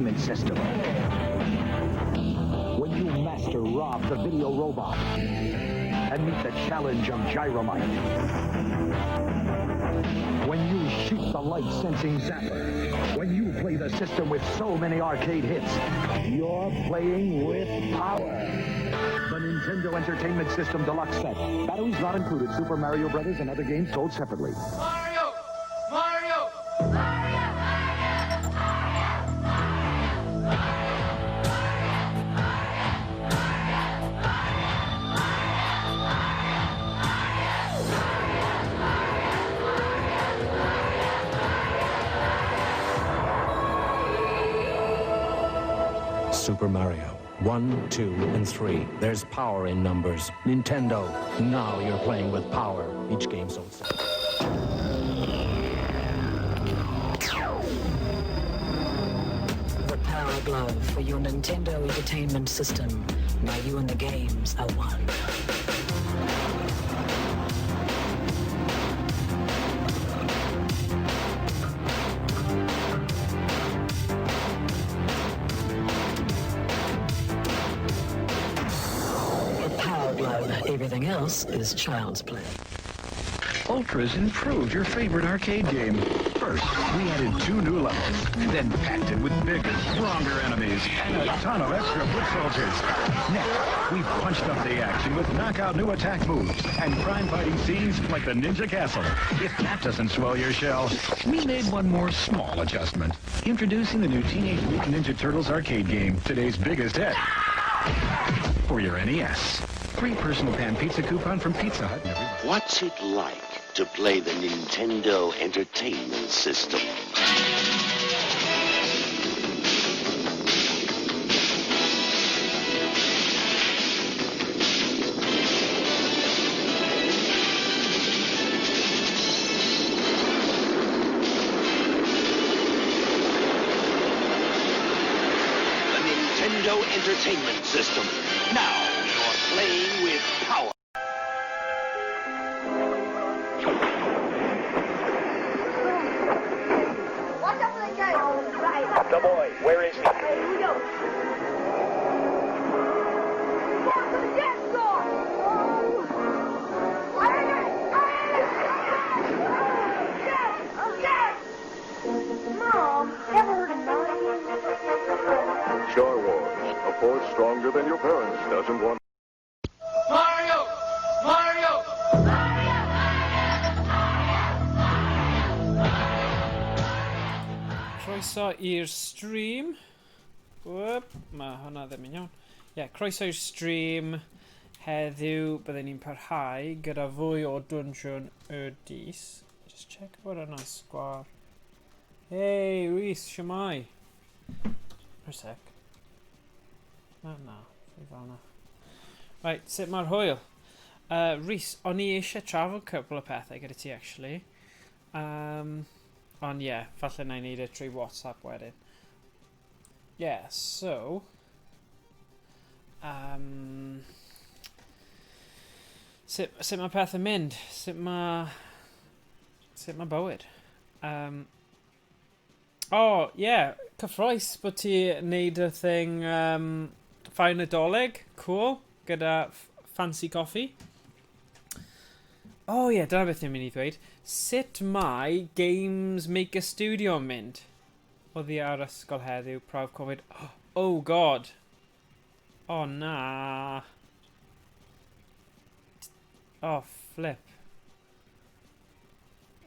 System. When you master Rob the video robot and meet the challenge of Gyromite. When you shoot the light-sensing zapper. When you play the system with so many arcade hits, you're playing with power. The Nintendo Entertainment System Deluxe Set. Batteries not included. Super Mario Brothers and other games sold separately. Mario! Mario! Mario! Super Mario. 1, 2, and 3. There's power in numbers. Nintendo, now you're playing with power. Each game sold separately. The Power Glove for your Nintendo Entertainment System. Now you and the games are one. The Power Glove. Everything else is child's play. Ultra's improved your favorite arcade game. First, we added 2 new levels, then packed it with bigger, stronger enemies and a ton of extra foot soldiers. Next, we punched up the action with knockout new attack moves and crime fighting scenes like the Ninja Castle. If that doesn't swell your shell, we made one more small adjustment. Introducing the new Teenage Mutant Ninja Turtles arcade game, today's biggest hit. For your NES. Free personal pan pizza coupon from Pizza Hut. And everybody. What's it like to play the Nintendo Entertainment System? The Nintendo Entertainment System. Now you're playing with power. Watch out for the guy. Right. The boy, where is he? Hey, here we go. Down to the dance floor. Oh. Yes! Yes! Mom, ever heard of 9? Star Wars, a force stronger than your parents doesn't want. Mario! Mario! Croeso i'r stream. Whoop, mae hwnna ddim yn iawn. Ie, yeah, croeso i'r stream. Heddiw byddwn ni'n parhau gyda fwy o Dwnsiwn y Dis. Just check bod hwnna'n sgwar. Hey, Rhys, siamai. Per sec. Na, na, fi fel na. Right, sut mae'r hwyl? Rhys, o'n i eisiau trafod cwpl o pethau gyda ti, actually. Ond ie, yeah, falle na i wneud e trwy WhatsApp wedyn. Yeah, so... Sut mae pethau'n mynd? Sut mae bywyd? Oh, yeah, cyffroes bod ti wneud y thing Ffair Nadolig, cool, gyda Fancy Coffee. Oh yeah, dyna beth ni'n mynd i ddweud. Sut mae Games Maker Studio yn mynd? Oedd hi ar ysgol heddiw, prawf Covid. Oh god. Oh na. Oh, flip.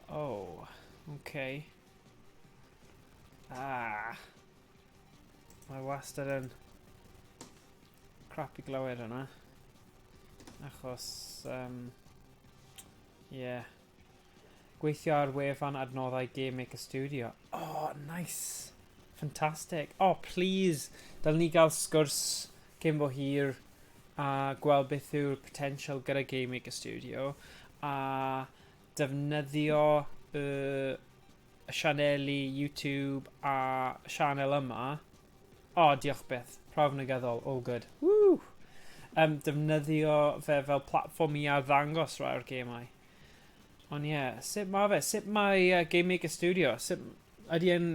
Oh, okay. Ah. Mae wastad yn crap i glywed hwnna. Achos, yeah. Gweithio ar wefan adnoddau Game Maker Studio. Oh, nice. Fantastic. Oh, please. Dylen ni gael sgwrs cyn bo hir a gweld beth yw'r potential gyda Game Maker Studio a defnyddio y sianeli YouTube a sianel yma. Oh, diolch byth. Prawf negyddol. All good. Woo! Defnyddio fe fel platfform i arddangos rai o'r gemau. Ond ie, yeah, sut mae fe? Sut mae Game Maker Studio? Sut ydy e'n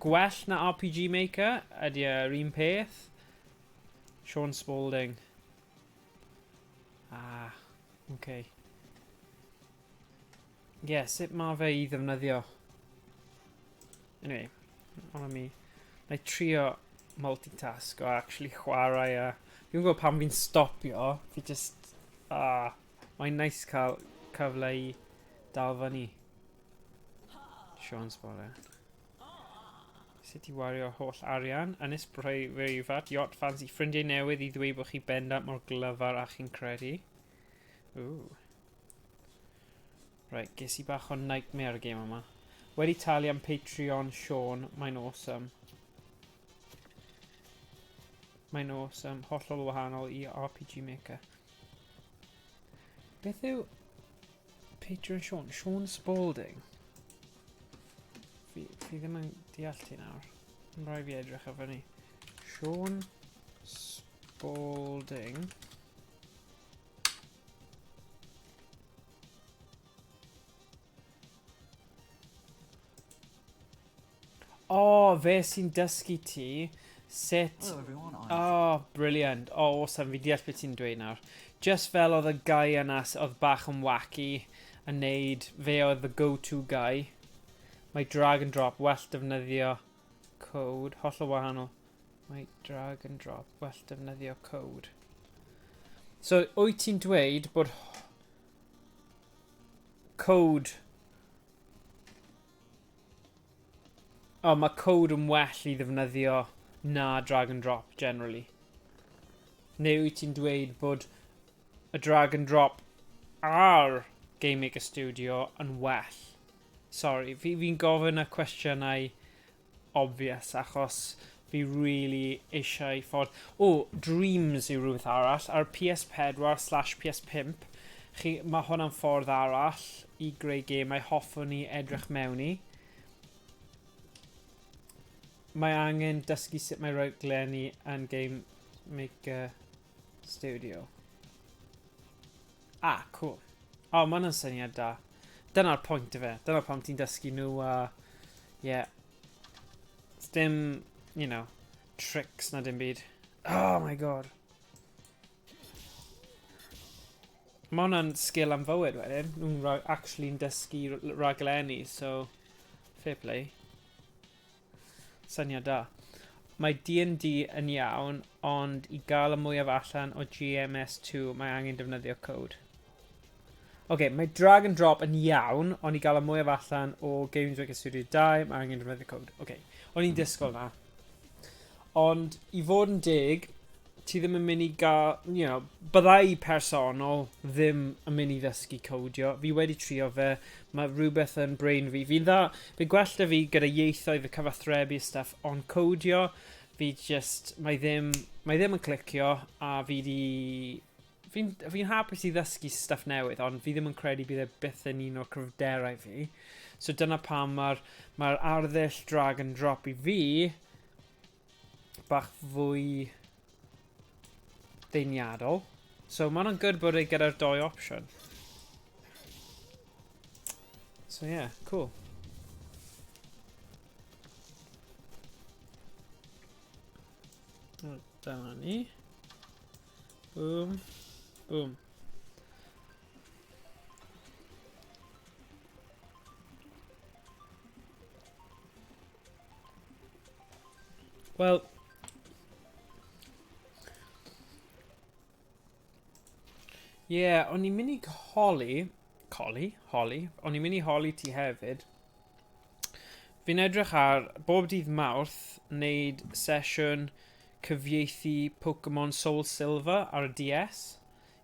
gwell na RPG Maker? Ydy e'r un peth? Sean Spalding. Ah, okay. Ie, yeah, sut mae fe i ddefnyddio? Anyway, ond mi... Na i trio multitask o actually chwarae a... Fi'n gwybod pam fi'n stopio, fi just... Ah, mae'n nice cael cyfle i dal fyny. Sean Spalding. Sut i wario holl arian? Ynys breifat, yacht fancy, ffrindiau newydd i ddweud bod chi bendant mor glyfar a chi'n credu. Ooh. Right, ges i bach o nightmare y gêm yma. Wedi talu am Patreon Sean, mae'n awesome. Mae'n awesome, hollol wahanol i RPG Maker. Beth yw Patreon Sean? Sean Spalding? Fi, fi ddim yn deall ti nawr. Mae'n rhaid fi edrych ar fyny. Sean Spalding. O, oh, fe sy'n dysgu ti sut... Hello everyone, I'm... Oh, brilliant. Oh, awesome. Fi deall beth ti'n dweud nawr. Just fel oedd y guy yna oedd bach yn wacky yn neud, fe oedd the go-to guy. Mae drag and drop well defnyddio code. Hollol wahanol. Mae drag and drop well defnyddio code. So, wyt ti'n dweud bod code... O, oh, mae code yn well i ddefnyddio na drag and drop, generally. Neu wyt ti'n dweud bod y drag and drop ar Game Maker Studio yn well? Sorry, fi'n fi gofyn y cwestiynau obvious achos fi really eisiau ffordd... O, Dreams yw rhywbeth arall. Ar PS4/PS5, chi, mae hwnna'n ffordd arall i greu gemau hoffwn ni edrych mewn i. Mae angen dysgu sut mae rhaglenni yn Game Maker Studio. Ah, cool. O, oh, mae hwnna'n syniad da. Dyna'r pwynt y fe. Dyna pam ti'n dysgu nhw a... Yeah. Dim, tricks na dim byd. Oh my God. Mae hwnna'n sgil am fywyd wedyn. Nhw'n actually'n dysgu raglenni, so fair play. Syniad da. Mae D&D yn iawn, ond i gael y mwyaf allan o GMS2 mae angen defnyddio code. Ok, mae drag and drop yn iawn, ond i gael y mwyaf allan o Games Maker Studio 2, mae angen defnyddio code. Ok, o'n i'n disgwyl na. Ond i fod yn deg, ti ddim yn mynd i gael, byddai personol ddim yn mynd i ddysgu codio. Fi wedi trio fe, mae rhywbeth yn brain fi. Fi'n dda, fi'n gwell da fi gyda ieithoedd, y cyfathrebu stuff, ond codio, fi just, mae ddim yn clicio, a fi di, fi'n hapus i ddysgu stuff newydd, ond fi ddim yn credu bydd e byth yn un o'r cryfderau fi. So dyna pam mae'r mae arddull drag and drop i fi bach fwy deniadol. So mae hwnna'n good bod e gyda'r doi opsiwn. So yeah, cool. O, dyna ni. Boom. Boom. Wel, ie, yeah, o'n i'n mynd i holi, coli, holi, o'n i'n mynd i holi ti hefyd. Fi'n edrych ar bob dydd Mawrth wneud sesiwn cyfieithu Pokemon Soul Silver ar y DS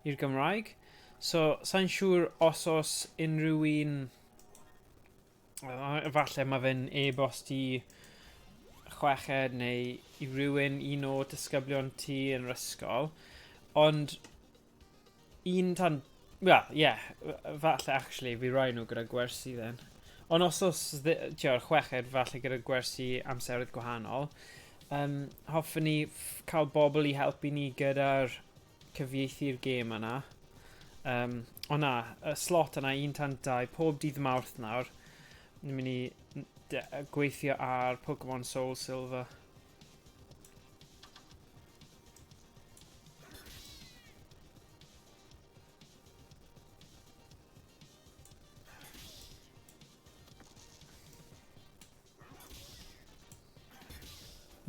i'r Gymraeg. So, sa'n siŵr os oes unrhyw un... Falle mae fe'n e-bost i chweched neu i rywun, un o disgyblion ti yn yr ysgol. Ond un tan... Wel, ie, yeah, falle actually fi rai nhw gyda gwersi then. Ond os oes, ti'n chweched falle gyda gwersi amseroedd gwahanol, hoffwn ni cael bobl i helpu ni gyda'r cyfieithu'r gêm yna. Ond na, y slot yna, 1 tan 2, pob dydd Mawrth nawr, ni'n mynd i. gweithio ar Pokemon Soul Silver.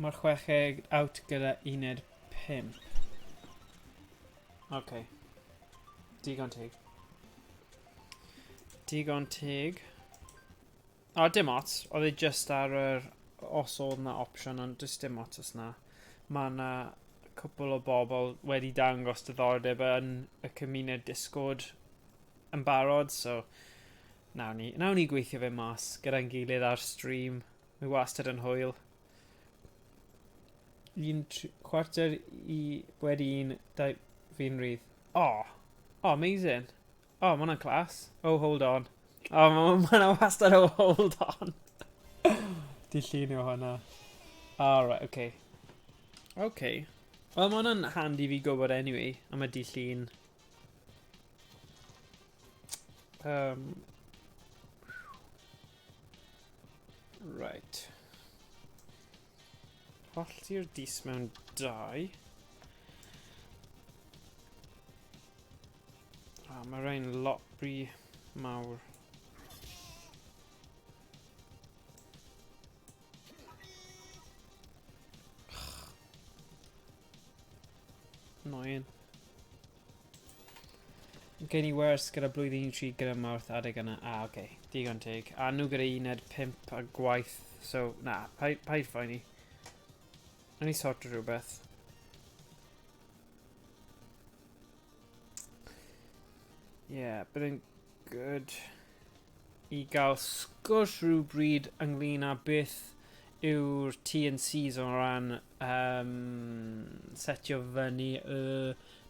Mae'r chwecheg out gyda uned 5. OK. Digon teg. Digon teg. O, dim ots. Oedd e just ar yr... Os oedd na opsiwn, ond does dim ots os na. Mae na cwpl o bobl wedi dangos diddordeb yn y cymuned Discord yn barod, so nawn ni gweithio fe mas gyda'n gilydd ar stream. Mae wastad yn hwyl. Un 1:15, 2, fi'n rhydd. Oh, oh, amazing. Oh, ma hwnna'n class. Oh, hold on. Oh, ma hwnna wastad oh, hold on. Di llun yw hwnna. Oh, right, okay. Okay. Wel, ma hwnna'n handy fi gwybod anyway, am y di llun. Right. Hollti'r dis mewn 2. Ah, mae rhain lot rhy mawr. Annoying. Gen i wers gyda blwyddyn 3 gyda Mawrth adeg yna. Ah, oce. Okay. Digon teg. A nhw gyda uned 5 a gwaith. So, na, paid phoeni. Nawn ni sorto rhywbeth. Yeah, bydd yn good i gael sgwrs rhywbryd ynglyn â beth yw'r T&Cs o ran setio fyny y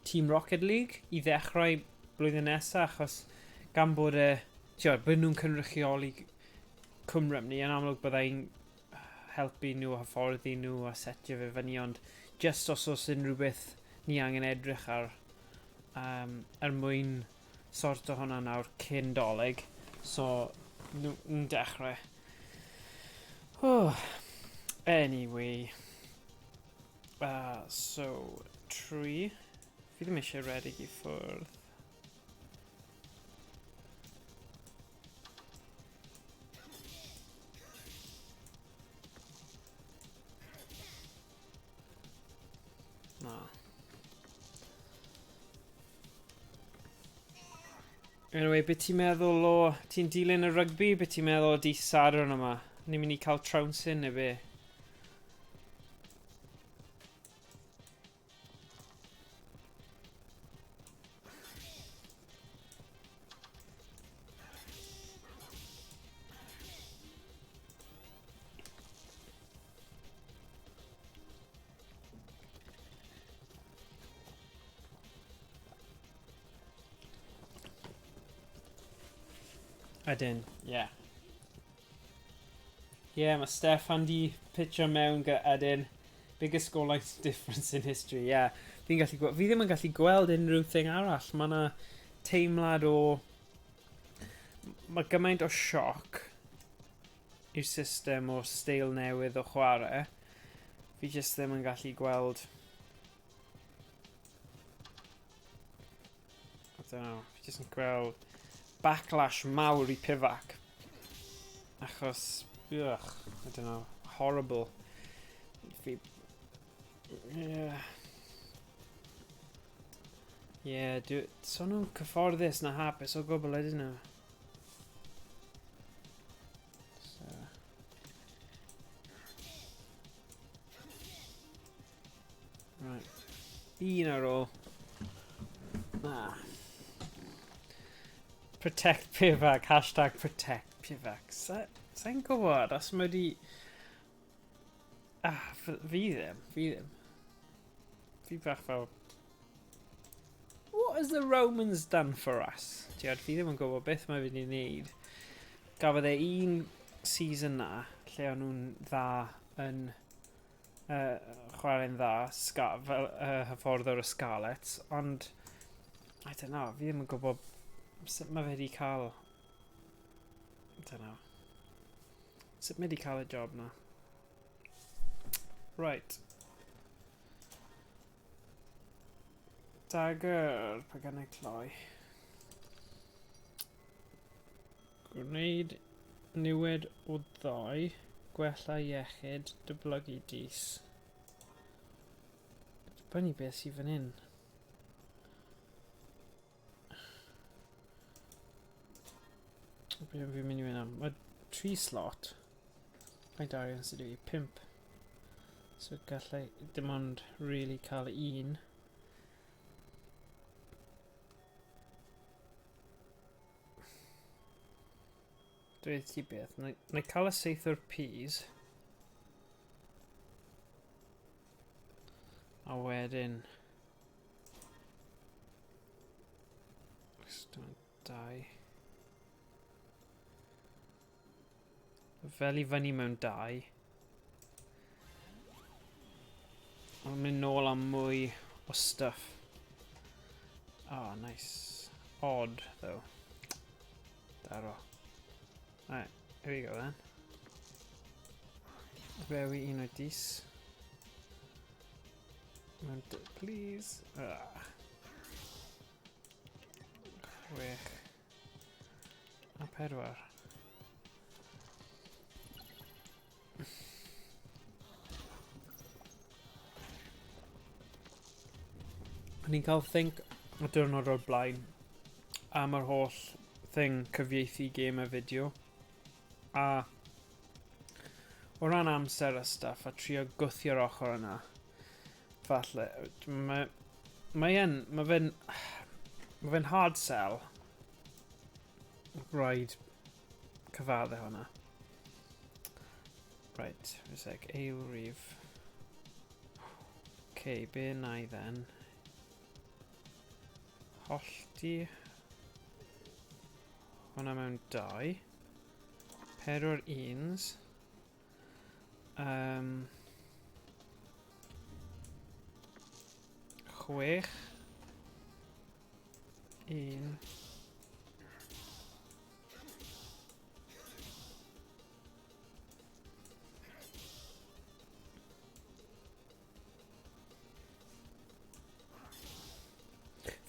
Team Rocket League i ddechrau blwyddyn nesaf, achos gan bod e, ti'od, bod nhw'n cynrychioli Cymru ni, yn amlwg byddai'n helpu nhw, hyfforddi nhw a setio fe fyny, ond just os oes unrhyw beth ni angen edrych ar er mwyn sorto hwnna nawr cyn Dolig, so nhw'n dechrau. Oh, anyway, so, 3. Fi ddim eisiau redeg i ffwrdd. Na. Anyway, beth ti'n meddwl o... Ti'n dilyn y rygbi? Beth ti'n meddwl o dydd Sadwrn yma? Ni'n mynd i cael trouncing neu be? Ydyn, ie. Yeah. Ie, yeah, mae Steffan di pitcho mewn gyda Ydyn. Biggest scoreline difference in history, ie. Yeah. Fi ddim yn gallu gweld unrhyw thing arall. Mae yna teimlad o... Mae gymaint o sioc i'r system o steil newydd o chwarae. Fi jyst ddim yn gallu gweld... I don't know, fi jyst yn gweld backlash mawr i Pivac. Achos, ugh, I don't know, horrible. Fi... Yeah. Yeah, so nhw'n cyfforddus na hapus o gwbl ydyn nhw. So. Right. Un ar ôl. Ah. Protect Pivac, hashtag protect Pivac. Sa'n gwybod os mae di... Ah, fi ddim, fi ddim. Fi bach fel... What has the Romans done for us? Tiod, fi ddim yn gwybod beth mae fi wedi wneud. Gafodd e un season na, lle o'n nhw'n dda yn chwarae'n dda, fel hyfforddwr y Scarlets, ond I don't know, fi ddim yn gwybod sut mae fe wedi cael... I don't know. Sut mae wedi cael y job na? Right. Dagger, pa gan ei cloi? Gwneud niwed o ddau, gwella iechyd, dyblygu dis. Dibynnu beth sydd fan hyn. Be fi'n mynd i fynd am? Mae 3 slot. Faint arian sydd i? 5. So gallai dim ond really cael un. Dweud ti beth, na i cael y seith o'r peas. A wedyn... Dau. Fel i fyny mewn dau. Ond mynd nôl am mwy o stuff. Oh, nice. Odd, though. Daro. Right, here we go then. Rewi un o dis. Mewn please. Ah. 6 a 4. O'n i'n cael think y diwrnod o'r blaen am yr holl thing cyfieithu gêm a fideo. A o ran amser a stuff a trio gwthio'r ochr yna, falle, mae mae e'n, mae fe'n, mae fe'n hard sell. Rhaid cyfadde hwnna. Right, a sec, ail rif. Okay, be na i then? Hollti. Hwnna mewn 2. Pedwar uns. Um, 6. 1.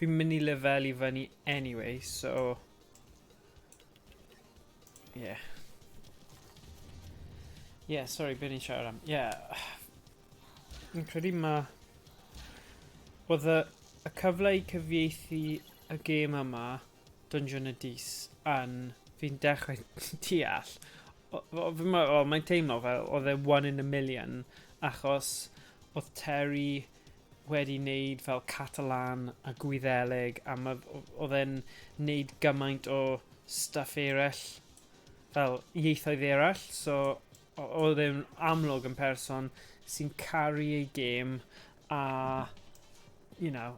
Fi'n mynd i lefelu fyny anyway, so... Yeah. Yeah, sorry, be ni'n siarad am? Yeah. Fi'n credu ma... Oedd y, y cyfle i cyfieithu y gêm yma, Dungeon of Dis, yn fi'n dechrau deall. Mae'n teimlo fel oedd e one in a million, achos oedd Terry wedi wneud fel Catalan a Gwyddelig a ma, oedd e'n wneud gymaint o stuff eraill, fel ieithoedd eraill, so oedd e'n amlwg yn person sy'n caru ei gêm a, you know,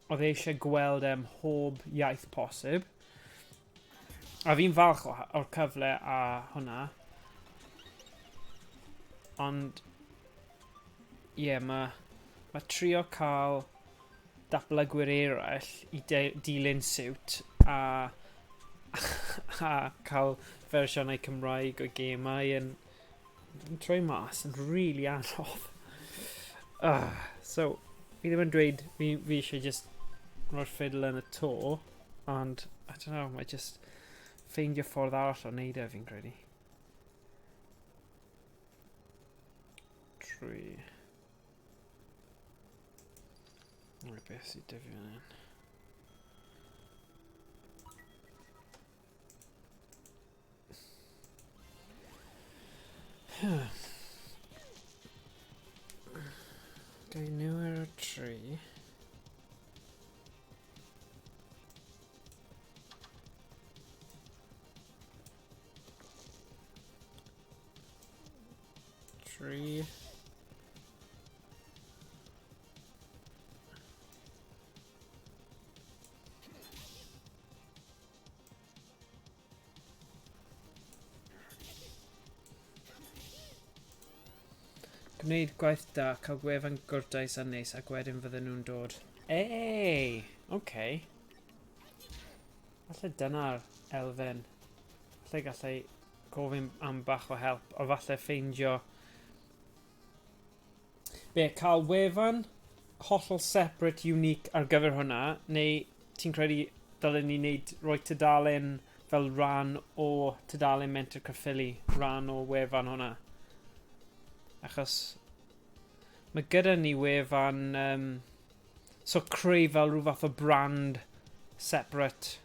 oedd e eisiau gweld e mhob iaith posib. A fi'n falch o'r cyfle a hwnna. Ond, ie, yeah, mae ma trio cael datblygwyr eraill i dilyn siwt a, a cael fersiynau Cymraeg o gemau yn, yn troi mas yn really anodd. So, fi ddim yn dweud fi, fi eisiau just rhoi'r ffidl yn y to, ond, I don't know, mae just ffeindio ffordd arall o wneud e, fi'n credu. 3. Rwy'n beth sydd dy fi fan hyn. Gai nhw ar y 3. Tri. Gwneud gwaith da, cael gwefan gwrtais a neis ac wedyn fydden nhw'n dod. Ei! Oce. Okay. Falle dyna'r elfen. Falle gallai gofyn am bach o help, o falle ffeindio... Be, cael wefan hollol separate, unique ar gyfer hwnna, neu ti'n credu dylen ni wneud rhoi tudalen fel rhan o tudalen Menter Caerffili, rhan o wefan hwnna? Achos mae gyda ni wefan... Um, so creu fel rhyw fath o brand separate,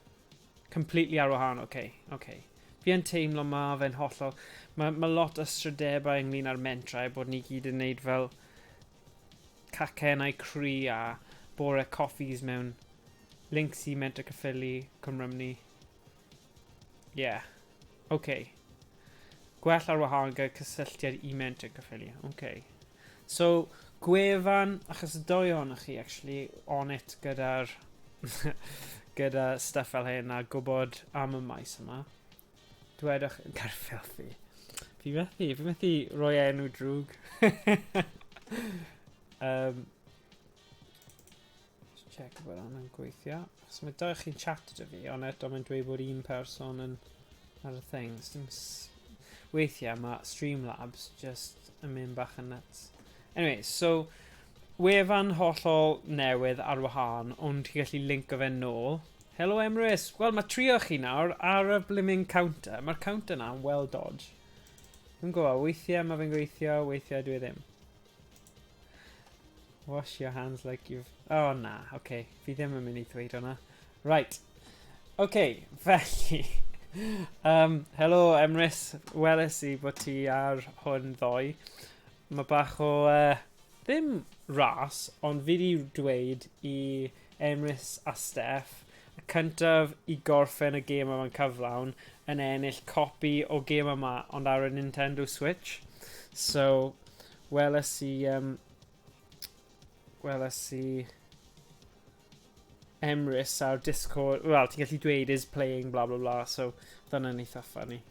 completely ar wahân, oce, okay, oce. Okay. Fi yn teimlo ma fe'n hollol... Mae ma lot o ystrydebau ynglyn â'r mentrau bod ni gyd yn neud fel cacennau cri a bore coffees mewn links i Menter Caerffili, Cwm Rhymni. Yeah. OK. Gwell ar wahân gyda cysylltiad i Menter Caerffili. OK. So, gwefan, achos y doi ohonoch chi, actually, on it gyda'r gyda stuff fel hyn a gwybod am y maes yma. Dwedwch, gair filthy. Fi methu, fi methu rhoi enw drwg. um, just check bod hwnna'n gweithio. Achos mae dau chi'n chat gyda fi, ond eto mae'n dweud bod un person yn ar y thing. Dim weithiau mae Streamlabs just yn mynd bach yn nuts. Anyway, so wefan hollol newydd ar wahân, ond ti'n gallu linko fe nôl. Helo Emrys! Wel, mae trio chi nawr ar y blimmin counter. Mae'r counter na'n well dodge. Dwi'n gwybod, weithiau mae fe'n gweithio, weithiau dwi e ddim. Wash your hands like you've... Oh, na, oce. Okay. Fi ddim yn mynd i ddweud hwnna. Right. Oce, okay, felly... um, helo Emrys, weles i bod ti ar hwn ddoe. Mae bach o... Uh, ddim ras, ond fi wedi dweud i Emrys a Steff, y cyntaf i gorffen y gêm yma'n cyflawn yn ennill copi o gêm yma, ond ar y Nintendo Switch. So, weles i... Um, weles i Emrys ar Discord, wel, ti'n gallu dweud is playing bla bla bla, so dyna'n eitha funny.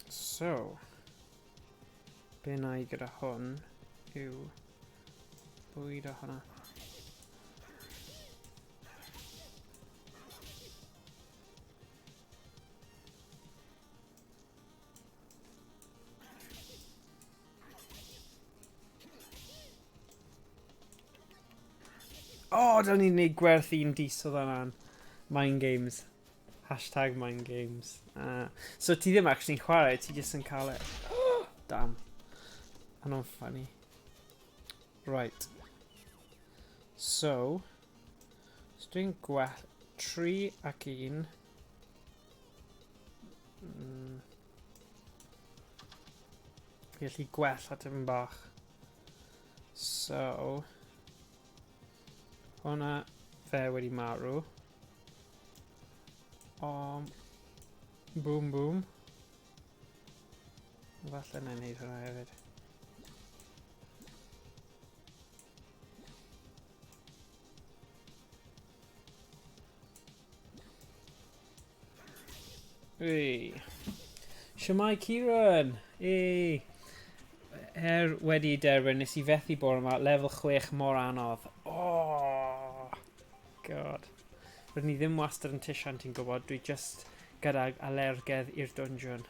So, be na i gyda hwn yw bwyd o hwnna. O, oh, dylen ni'n gwneud gwerth un diesel yna'n Mind Games. Hashtag Mind Games. Uh, so ti ddim actually'n chwarae, ti jyst yn cael e. Oh, damn. Hwnnw'n funny. Right. So, so dwi'n gwell 3 ac 1. Mm. Fi gallu gwella tipyn bach. So, hwnna fe wedi marw. Um, boom, boom. Falle na i wneud hwnna hefyd. Ei. Shwmae Kieran! Ei. Er wedi derbyn, nes i fethu bore yma, lefel 6 mor anodd. Oh, God. Rydyn ni ddim wastad yn tisian, ti'n gwybod. Dwi just gydag alergedd i'r dungeon.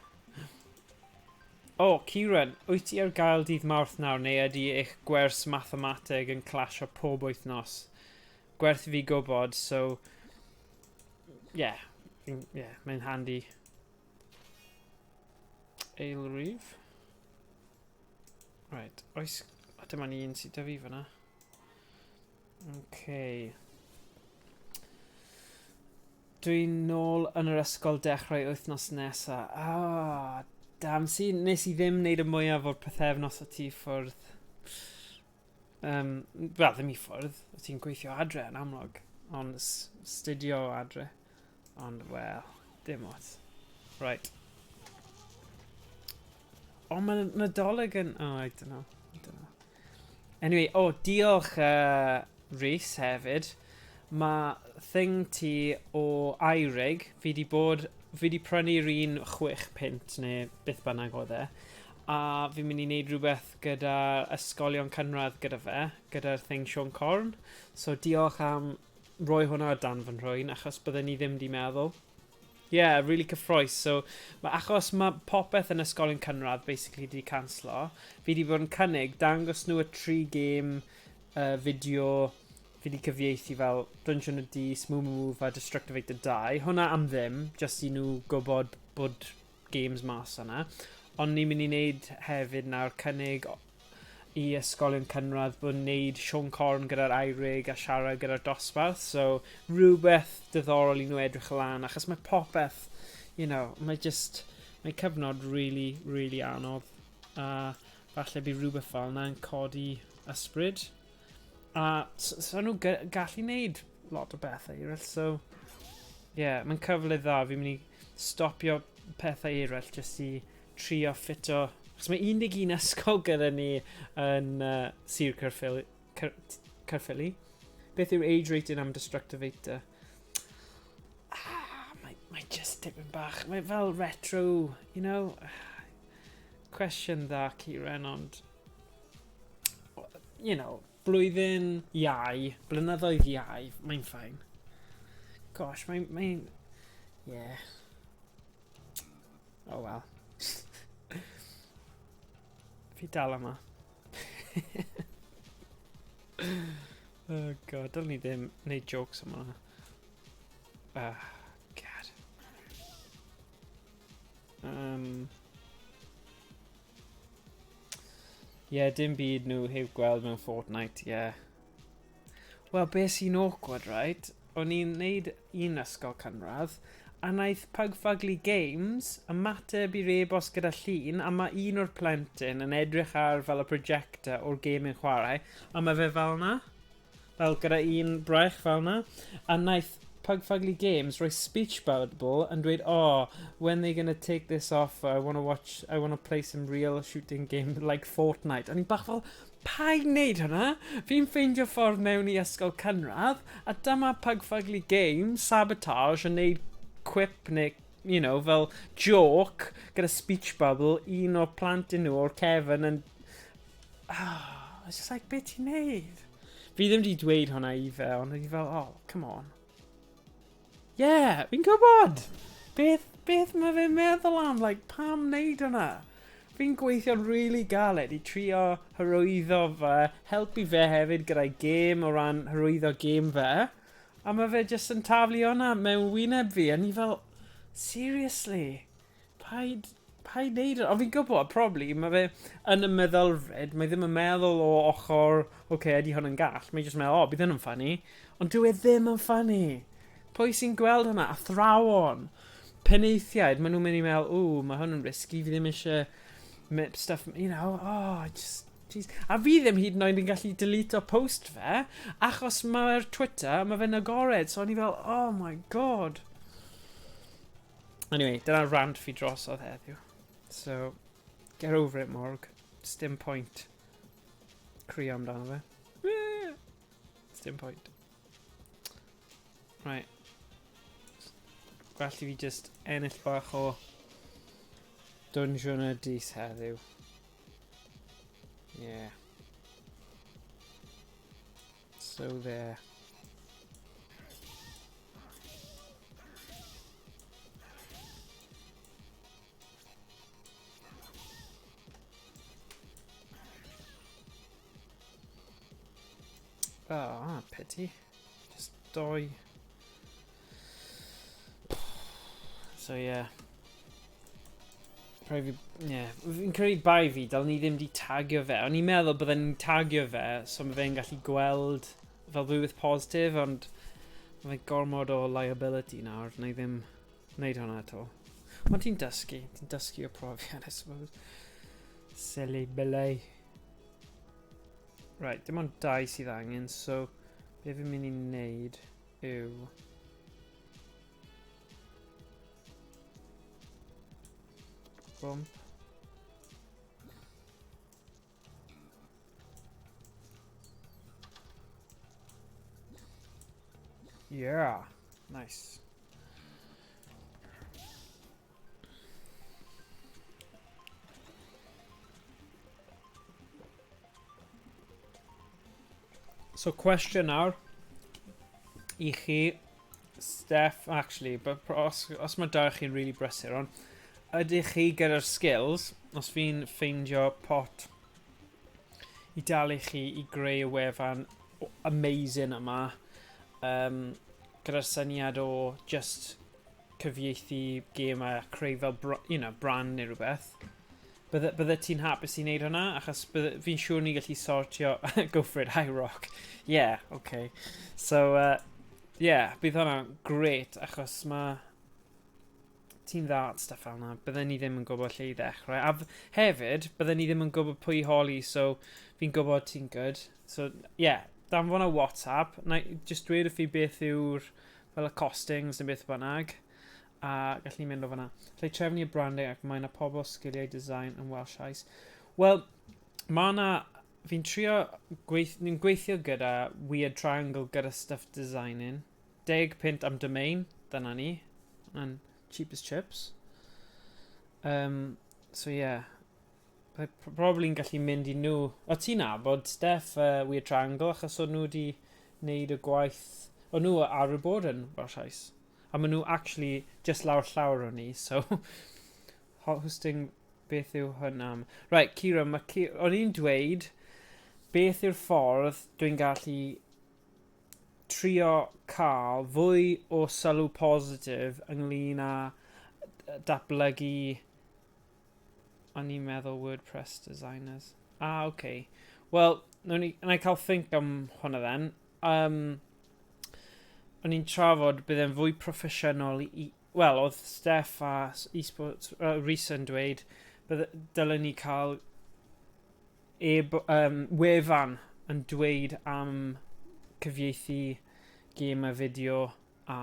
O, oh, Kieran, wyt ti ar gael dydd Mawrth nawr neu ydy eich gwers mathemateg yn clasio pob wythnos? Gwerth i fi gwybod, so... Yeah, yeah, mae'n handi. Eilrif. Right, oes... O, dyma ni un sydd 'da fi fyna. Okay. Dwi'n nôl yn yr ysgol dechrau wythnos nesa. Ah, damn, si, nes i ddim wneud y mwyaf o'r pythefnos o ti ffwrdd. Um, Wel, ddim i ffwrdd, o ti'n gweithio adre yn amlwg, ond studio adre. Ond, wel, dim ots. Right. O, mae Nadolig yn... Oh, I don't know. I don't know. Anyway, o, oh, diolch uh, Rhys hefyd. Mae thing ti o iRig, fi di bod, fi di prynu'r un 6 punt neu beth bynnag oedd e, a fi'n mynd i wneud rhywbeth gyda ysgolion cynradd gyda fe, gyda'r thing Siôn Corn. So diolch am roi hwnna o dan fy nhrwyn, achos bydden ni ddim di meddwl. Yeah, really cyffroes. So, ma, achos mae popeth yn ysgolion cynradd basically di canslo, fi di bod yn cynnig dangos nhw y tri gêm fideo fi di cyfieithu fel Dungeon of Dis, Moo Moo Move a Destructivator 2. Hwna am ddim, just i nhw gwybod bod games mas yna. Ond ni'n mynd i wneud hefyd nawr cynnig i ysgolion cynradd bod yn wneud Siôn Corn gyda'r Eirig a siarad gyda'r dosbarth. So, rhywbeth diddorol i nhw edrych lan, achos mae popeth, you know, mae just, mae cyfnod really, really anodd. A falle bydd rhywbeth fel yna yn codi ysbryd. A so, so nhw gallu wneud lot o bethau eraill, so yeah, mae'n cyfle dda, fi'n mynd i stopio pethau eraill jyst i trio ffito, achos mae 11 ysgol gyda ni yn Sir Caerffili, Caerffili. Beth yw'r age rating am Destructivator? Ah, mae, mae just tipyn bach, mae fel retro, you know. Cwestiwn dda, Kieran, ond you know, blwyddyn iau, blynyddoedd iau, mae'n fine. Gosh, mae'n, mae, yeah. Oh well. Fi dal yma. Oh god, dylwn ni ddim wneud jokes am hwnna. Ah, god. Yeah, dim byd nhw heb gweld mewn Fortnite, yeah. Wel, be sy'n awkward, right? O'n i'n neud un ysgol cynradd, a naeth Pug Fugly Games ymateb i'r e-bost gyda llun, a mae un o'r plentyn yn edrych ar fel y projector o'r gêm yn chwarae, a mae fe fel na, fel gyda un braich fel na, a naeth Pug Fugly Games roi speech bubble yn dweud, oh, when they gonna take this off, I wanna watch, I wanna play some real shooting game like Fortnite. O'n i'n bach fel, paid wneud hwnna? Fi'n ffeindio ffordd mewn i ysgol cynradd, a dyma Pug Fugly Games, sabotage, yn neud quip neu, you know, fel joke gyda speech bubble, un o'r plant nhw o'r cefn yn... Oh, it's just like, be ti'n neud? Fi ddim wedi dweud hwnna i fe, ond o'n i fel, oh, come on. Yeah, fi'n gwybod! Beth, beth mae fe'n meddwl am? Like, pam wneud hwnna? Fi'n gweithio'n really galed i trio hyrwyddo fe, helpu fe hefyd gyda'i gêm o ran hyrwyddo gêm fe, a mae fe jyst yn taflu hwnna mewn wyneb fi, a ni fel, seriously? Paid, paid neud e. Ond fi'n gwybod, probably, mae fe yn y meddylfryd, mae ddim yn meddwl o ochr, oce, okay, ydy hwn yn gall. Mae jyst yn meddwl, o, bydd hyn yn funny. Ond dyw e ddim yn funny. Pwy sy'n gweld hwnna? Athrawon, penaethiaid, maen nhw'n mynd i meddwl, ww, mae hwn yn risky, fi ddim eisiau stuff, you know, oh, just, jeez. A fi ddim hyd yn oed yn gallu delete o post fe, achos mae'r Twitter, mae fe'n agored, so o'n i fel, oh my god. Anyway, dyna rant fi drosodd heddiw. So, get over it, Morg. Dim point crio amdano fe. Dim point. Right. Gwell i fi just ennill bach o Dungeon y Dis heddiw. Yeah. So there. Oh, pity. Just doi. So yeah. Rhaid fi, yeah. Fi'n credu bai fi, dal ni ddim di tagio fe. O'n i'n meddwl bydden ni'n tagio fe, so mae fe'n gallu gweld fel rhywbeth positif, ond mae gormod o liability nawr, na i ddim wneud hwnna eto. Ond ti'n dysgu, ti'n dysgu o profiad, I suppose. Silly Billy. Right, dim ond dau sydd angen, so be fi'n mynd i wneud yw... Bump. Yeah, nice. So cwestiwn nawr i chi. Steph, actually, but os, os mae da chi'n really brysur, ond ydych chi gyda'r skills, os fi'n ffeindio pot i dalu chi i greu y wefan amazing yma, um, gyda'r syniad o just cyfieithu gemau a creu fel you know, brand neu rhywbeth, bydde, bydde ti'n hapus i wneud hwnna? Achos bydde, fi'n siŵr ni gallu sortio... Go for it, high rock. Yeah, okay. So, yeah, bydd hwnna'n great achos mae ti'n dda at stuff fel yna. Bydden ni ddim yn gwybod lle i ddechrau. A hefyd, bydden ni ddim yn gwybod pwy i holi, so fi'n gwybod ti'n good. So, yeah, danfon a WhatsApp. Na, just dweud wrth fi beth yw'r fel y costings neu beth bynnag. A gallwn ni mynd o fyna. Lle trefnu y branding ac mae yna pobl sgiliau design yn Welsh Ice. Wel, mae yna... Fi'n trio... Gweith, ni'n gweithio gyda Weird Triangle gyda stuff designing. 10 punt am domain, dyna ni. And cheap as chips. So yeah. Probably yn gallu mynd i nhw. O ti'n nabod Steph Weird Triangle achos o'n nhw wedi wneud y gwaith... O'n nhw ar y bod yn Welsh Ice. A maen nhw actually just lawr llawr o'n ni, so... Hosting, beth yw hwn am? Right, Kira, mae Kira, o'n i'n dweud beth yw'r ffordd dwi'n gallu trio cael fwy o sylw positif ynglyn â datblygu o'n i'n meddwl WordPress designers. Ah, oce. Okay. Wel, nawn ni, na i cael think am hwnna then. Um, o'n i'n trafod bydd e'n fwy proffesiynol i... Wel, oedd Steph a eSports Rhys yn dweud bydde, dylen ni cael e um, wefan yn dweud am cyfieithu gêm a fideo a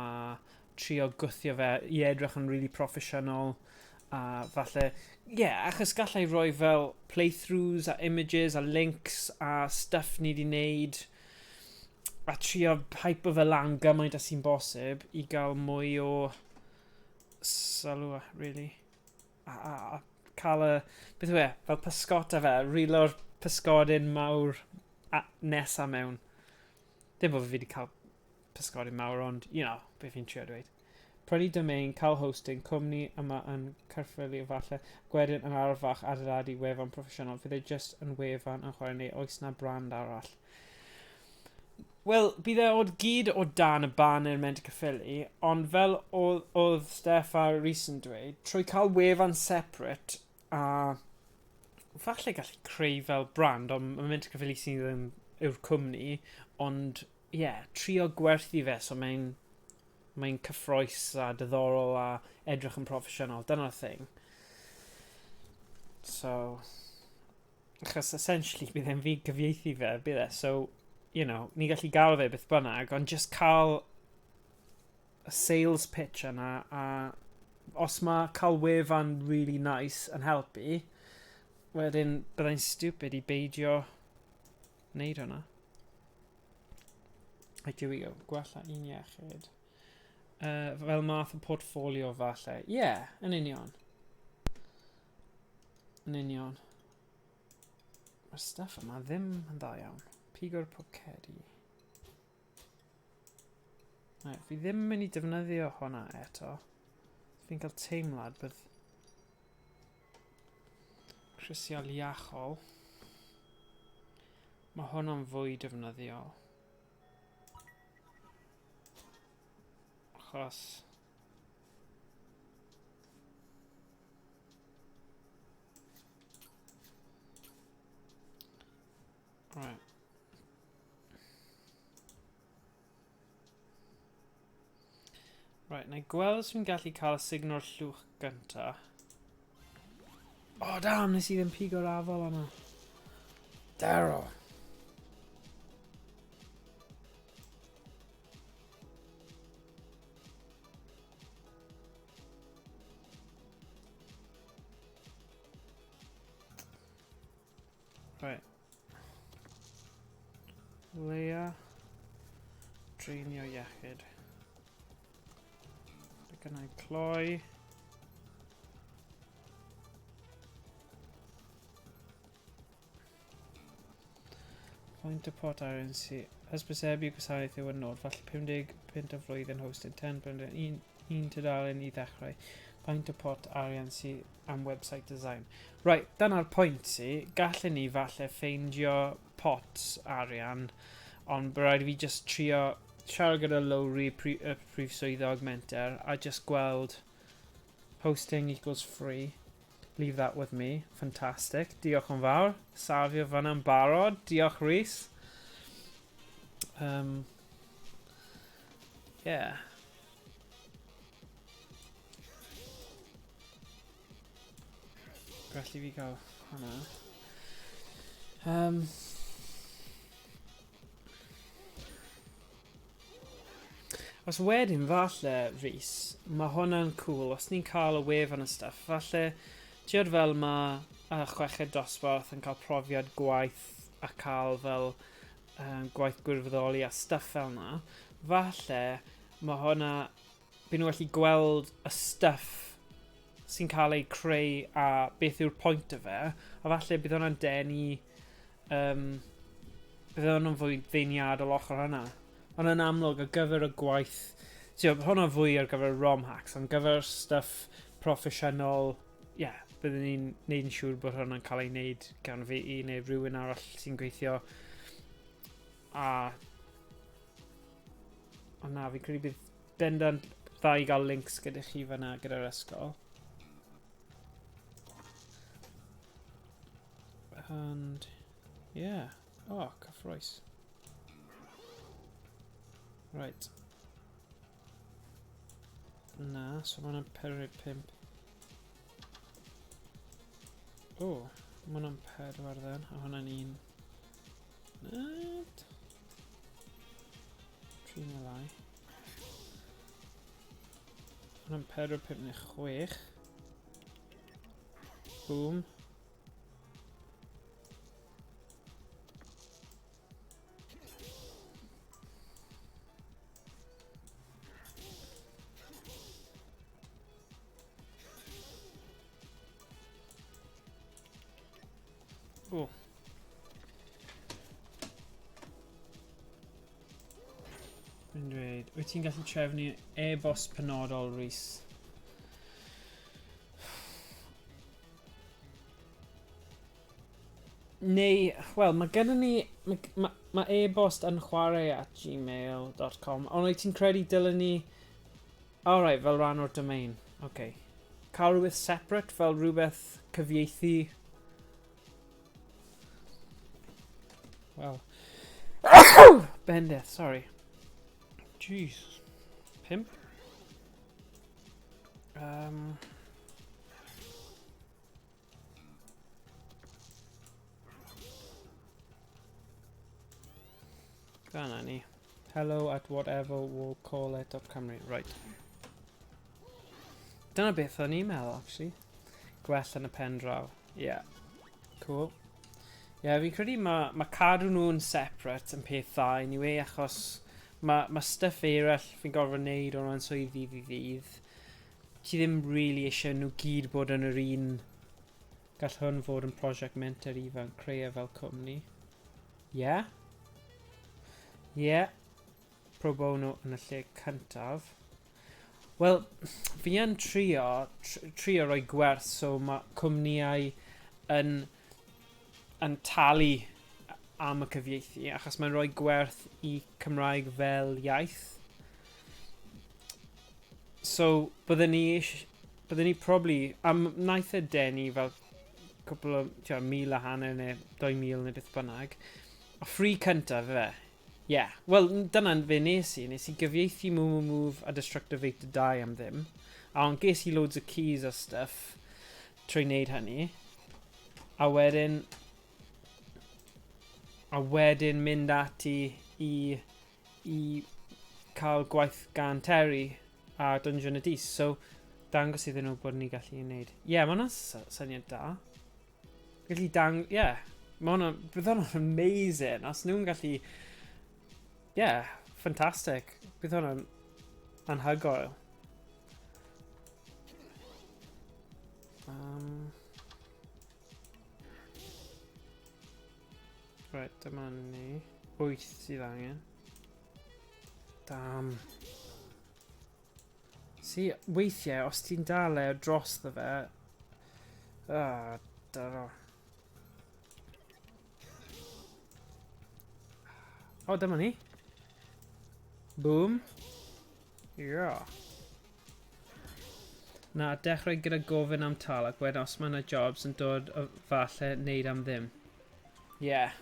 trio gwthio fe i edrych yn really proffesiynol a falle, ie, yeah, achos gallai roi fel playthroughs a images a links a stuff ni di wneud a trio hype fe lan gymaint a sy'n bosib i gael mwy o sylw, really. A, a, a cael y, beth yw e, fel pysgota fe, relo'r pysgodyn mawr a, nesa mewn. Dim bod fi wedi cael pysgodyn mawr, ond, you know, beth fi'n trio dweud. Prynu domain, cael hosting, cwmni yma yn Caerffili falle, gwedyn yn araf fach adeiladu wefan proffesiynol, fydd e just yn wefan yn chwarae neu oes na brand arall? Wel, bydd e o gyd o dan y banner Menter Caerffili, ond fel oedd, oedd Steph a Rhys yn dweud, trwy cael wefan separate a falle gallu creu fel brand, ond mae Menter Caerffili sydd ddim yw'r cwmni, ond ie, yeah, trio gwerthu fe so mae'n mae'n cyffroes a diddorol a edrych yn proffesiynol. Dyna'r thing. So, achos essentially bydd e'n fi gyfieithu fe, bydd e. So, you know, ni gallu gael fe beth bynnag, ond just cael y sales pitch yna a os mae cael wefan really nice yn helpu, wedyn byddai'n stupid i beidio wneud hwnna. Right, here we go. Gwella un iechyd. Fel math o portfolio falle. Ie, yeah, yn union. Yn union. Mae'r stuff yma ddim yn dda iawn. Pigo'r pocedi. Right, fi ddim yn mynd i defnyddio hwnna eto. Fi'n cael teimlad bydd crisial iachol. Mae hwnna'n fwy defnyddiol. Achos... Right. Right, na i gweld os fi'n gallu cael y signal llwch gynta. Oh, damn, nes i ddim pigo'r afal yna. Daryl. Right. Leia. Dreinio iechyd. Becynnau cloi. Faint y pot arian sy Hysbysebu gwasanaeth yw y nod, falle 50 punt y flwyddyn hosted, 10 punt un, un tudalen i ddechrau. Faint o pot arian sydd am website design? Right, dyna'r pwynt si. Gallen ni falle ffeindio pot arian, ond bydd rhaid i fi just trio siarad gyda Lowry, y prif swyddog menter, a just gweld hosting equals free. Leave that with me. Fantastic. Diolch yn fawr. Safio fanna'n barod. Diolch, Rhys. Yeah. Gallu fi gael hwnna. Os wedyn, falle, Rhys, mae hwnna'n cool. Os ni'n cael y wefan a stuff, falle, tiod fel mae chweched dosbarth yn cael profiad gwaith a cael fel gwaith gwirfoddoli a stuff fel na, falle mae hwnna, byd nhw'n gallu gweld y stuff sy'n cael ei creu a beth yw'r pwynt o fe, a falle bydd hwnna'n denu, bydd hwnna'n fwy ddeiniadol ochr hwnna. Ond yn amlwg, ar gyfer y gwaith, ti'n hwnna fwy ar gyfer ROM hacks, ond gyfer stuff proffesiynol, ie, yeah, byddwn ni'n neud yn siŵr bod hwnna'n cael ei wneud gan fi i neu rhywun arall sy'n gweithio. A... Ond na, fi'n credu bydd bendant dda i gael links gyda chi fyna gyda'r ysgol. And, yeah. Oh, cyffroes. Right. Na, so mae hwnna'n 4, 5. O, oh, mae hwnna'n 4 then, a hwnna'n 1. Nid. 3 neu lai. Hwnna'n 4, 5 neu 6. Boom. O. Fi'n dweud, wyt ti'n gallu trefnu e-bost penodol, Rhys? Neu, wel, mae gennym ni... Mae ma, ma e-bost yn chwarae at gmail.com, ond wyt ti'n credu dylen ni... Alright, fel rhan o'r domain. Okay. Cael rhywbeth separate, fel rhywbeth cyfieithu... Wel... Bendith, sorry. Jeez. Pimp. Dyna ni. Hello at whatever we'll call it dot Cymru. Right. Dyna beth o'n i'n meddwl, actually. Gwell yn y pen draw. Yeah. Cool. Yeah, fi'n credu mae ma cadw nhw'n separate yn peth dda anyway, achos mae ma stuff eraill fi'n gorfod wneud o ran swydd ddydd i ddydd. Ti ddim really eisiau nhw gyd bod yn yr un. Gall hwn fod yn prosiect menter ifanc, creu e fel cwmni. Yeah. Yeah. Pro bono yn y lle cyntaf. Wel, fi yn trio, trio rhoi gwerth, so mae cwmnïau yn talu am y cyfieithu, achos mae'n rhoi gwerth i Cymraeg fel iaith. So, byddwn ni probably, am wnaeth e denu fel cwpl o, ti'n 1,500 neu 2,000 neu beth bynnag. A free cyntaf fe. Ie. Yeah. Wel, dyna fe nes i. Nes i gyfieithu Moo Moo Move a Destructive 8 to Die am ddim. A ond ges i loads o keys a stuff trwy wneud hynny. A wedyn mynd ati i cael gwaith gan Terry a Dungeon y Dis. So, dangos iddyn nhw bod ni gallu wneud. Ie, yeah, mae hwnna'n syniad da. Gallu dang... Ie, yeah, mae hwnna'n... Bydd hwnna'n amazing. Os nhw'n gallu... Ie, yeah, fantastic. Bydd hwnna'n anhygoel. Right, dyma ni. 8 sydd angen. Damn. See, weithiau, os ti'n dal e dros ddo fe... Ah, dyro. O, dyma ni. Boom. Yeah. Na, dechrau gyda gofyn am tal ac wedyn os mae yna jobs yn dod o falle neud am ddim. Ie. Yeah.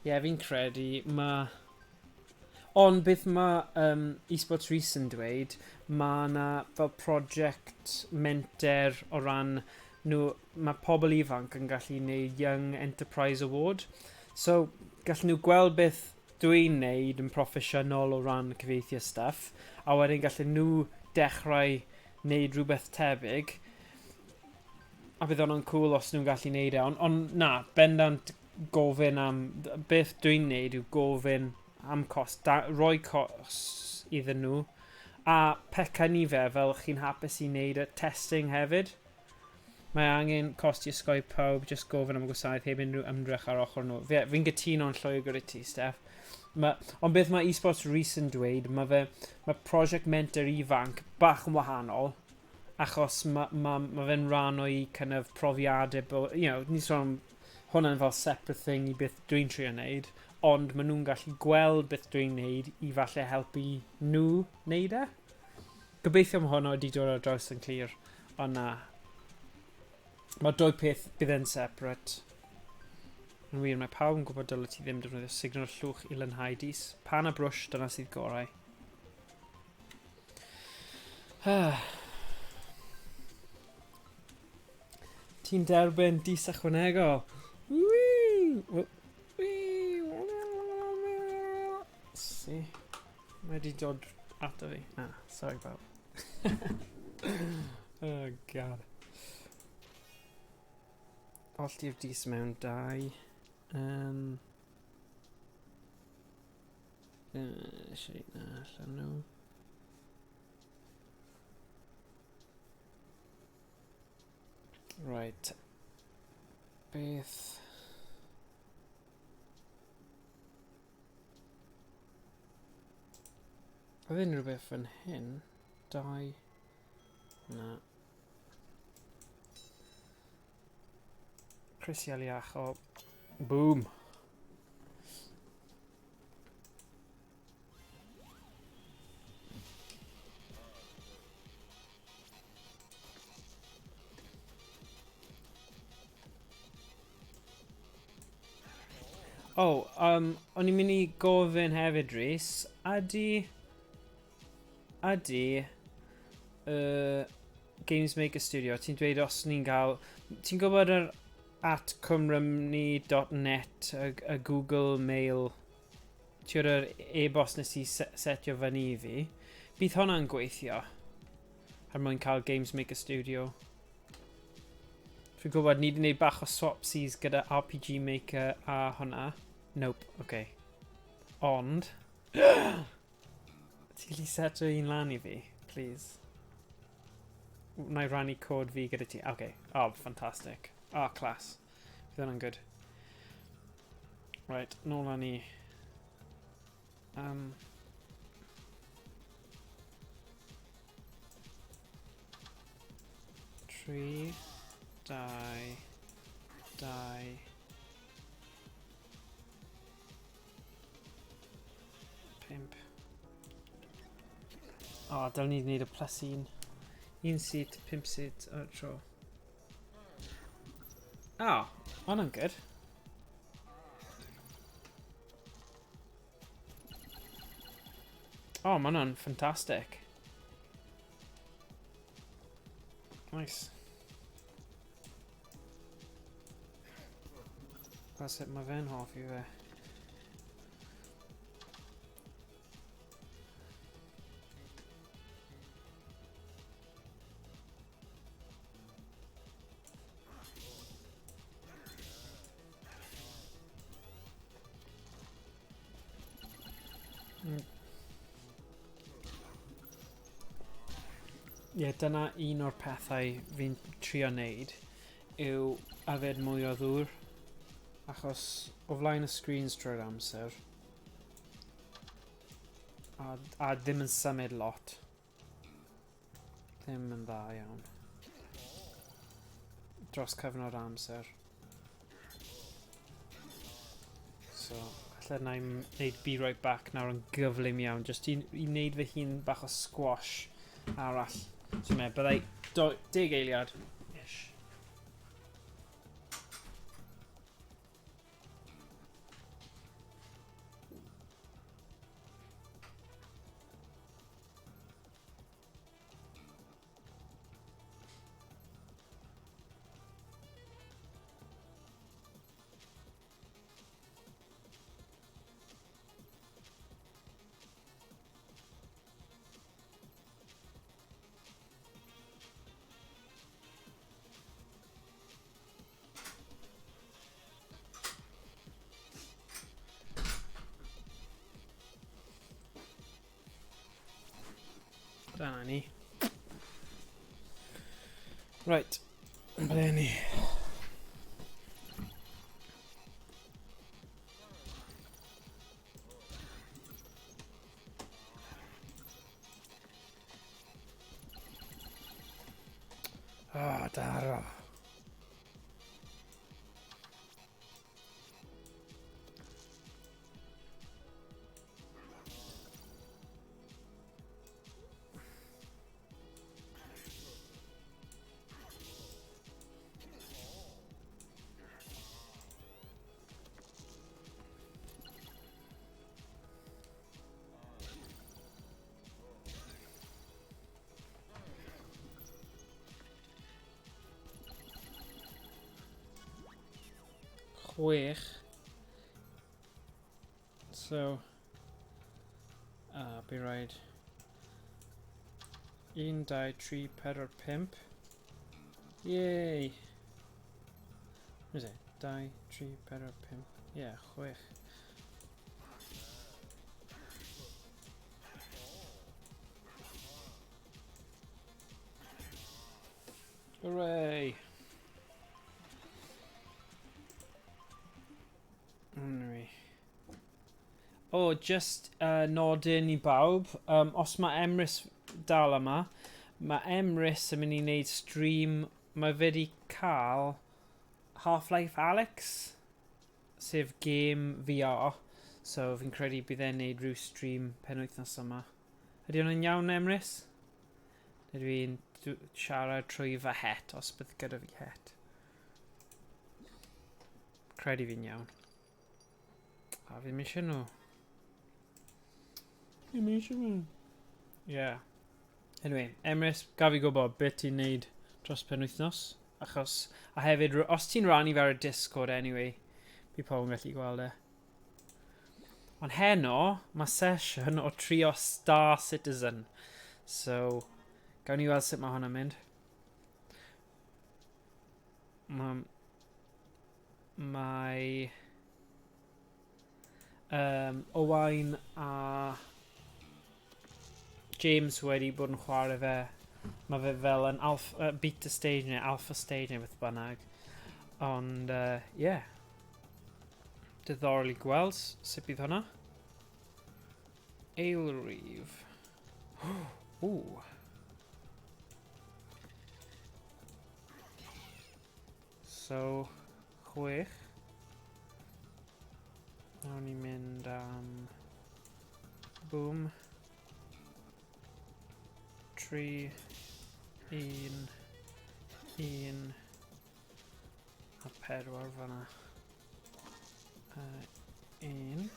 Ie, yeah, fi'n credu mae... Ond beth mae Esports Rhys yn dweud, mae yna fel project menter o ran nhw, mae pobl ifanc yn gallu gwneud Young Enterprise Award. So, gallen nhw gweld beth dwi'n neud yn proffesiynol o ran cyfieithu a stuff, a wedyn gallen nhw dechrau neud rhywbeth tebyg, a bydd hwnna'n cool os nhw'n gallu neud e, ond on, na, bendant gofyn am, beth dwi'n neud yw gofyn am cost, da, rhoi cost iddyn nhw, a pecynnu fe fel chi'n hapus i neud y testing hefyd. Mae angen cost i osgoi pawb jyst gofyn am y gwasanaeth heb unrhyw ymdrech ar ochr nhw. Fi, fi'n gytuno'n llwyr gyda ti, Steph. Ma, ond beth mae eSports Rhys yn dweud, mae fe, mae prosiect menter ifanc bach yn wahanol, achos mae ma, ma fe'n rhan o'i kind of profiadau, bo, you know, ni'n sôn am hwnna'n fel separate thing i beth dwi'n trio wneud, ond maen nhw'n gallu gweld beth dwi'n wneud i falle helpu nhw wneud e. Gobeithio mae hwnna wedi dod ar draws yn clir, ond na. Mae dwy peth bydd e'n separate. Yn wir, mae pawb yn gwybod dylai ti ddim defnyddio signal llwch i lynhau dis. Pan a brwsh, dyna sydd gorau. Ti'n derbyn dis ychwanegol. Wee! Wee! See? Mae wedi dod ato fi. Ah, sorry bawb. Oh, god. Hollti'r dis mewn dau. Eisiau na allan nhw. Right. Beth... Oedd unrhyw beth fan hyn? Dau. Na. Crisial iach o... Boom! O, oh, o'n i'n mynd i gofyn hefyd, Rhys, ydy, Games Maker Studio, ti'n dweud os ni'n cael, ti'n gwybod yr at cymrymni.net, y Google Mail, ti'n gwybod yr e-bost nes i setio fyny i fi, bydd hwnna'n gweithio er mwyn cael Games Maker Studio? Fi'n gwybod ni wedi gwneud bach o swapsies gyda RPG Maker a hwnna. Nope, oce. Okay. Ond... Ti'n gallu seto un lan i fi, please? Wna i rannu cod fi gyda ti. Oce. Okay. Oh, fantastic. Oh, class. Fydd hwnna'n good. Right, nôl â ni. 3, 2, 2, 5. O, oh, dylen ni wneud y plus 1. Un seat, 5 seat ar y tro. O, oh, hwnna'n good. O, oh, mae hwnna'n ffantastig. Nice. That's it, mae fe'n hoffi fe. Ie, yeah, dyna un o'r pethau fi'n trio wneud yw yfed mwy o ddŵr. Achos o flaen y screens drwy'r amser. A, a ddim yn symud lot. Ddim yn dda iawn. Dros cyfnod amser. So, falle na i wneud be right back nawr yn gyflym iawn, just i, i wneud fy hun bach o squash arall. So, me, byddai deg eiliad. Ish. Dyna ni. Right, ble ni? Ah, oh, daro. Chwech. So, a by rhaid 1, 2, 3, 4, 5. Yay! What is it? 2, 3, 4, 5. Yeah, chwech. Hooray! Anyway. O, oh, just uh, nodyn i bawb. Um, os mae Emrys dal yma, mae Emrys yn mynd i wneud stream. Mae fe wedi cael Half-Life Alyx, sef game VR. So fi'n credu bydd e'n neud rhyw stream penwythnos yma. Ydy hwnna'n iawn, Emrys? Neu dwi'n siarad trwy fy het, os bydd gyda fi het. Credu fi'n iawn. A fi'n eisiau nhw. Fi'n eisiau nhw. Yeah. Anyway, Emrys, gaf i gwybod beth ti'n neud dros penwythnos? Achos, a hefyd, os ti'n rannu fe ar y Discord anyway, bydd pobl yn gallu gweld e. Ond heno, mae sesiwn o trio Star Citizen. So, gawn ni weld sut mae hwnna'n mynd. Mae... Mae... Um, Owain a James wedi bod yn chwarae fe. Mae fe fel yn alpha, uh, beta stage neu alpha stage neu beth bynnag. Ond, uh, yeah. Diddorol i gweld sut bydd hwnna. Eilrif. Ooh. So, chwech. Nawr ni'n mynd am... Boom. 3, 1, 1, a 4 fanna. Uh, 1.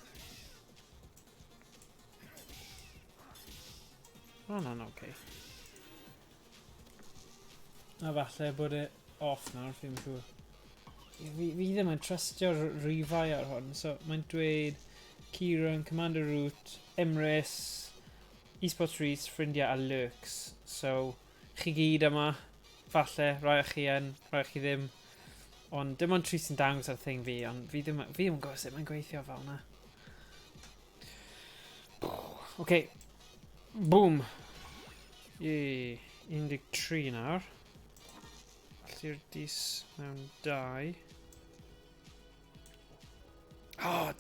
O, na, na, oce. A falle bod e off nawr, fi'n siŵr. Fi, fi ddim yn trystio'r rifau ar hwn, so mae'n dweud Kieran, Commander Root, Emrys, Esports Rees, ffrindiau a Lurks. So, chi gyd yma, falle, rai o chi yn, rai o chi ddim. Ond dim ond tri sy'n dangos ar thing fi, ond fi ddim, fi ddim yn gwybod sut mae'n gweithio fel yna. OK. Boom. Yay. 13 nawr. Allu'r dis mewn 2. Oh!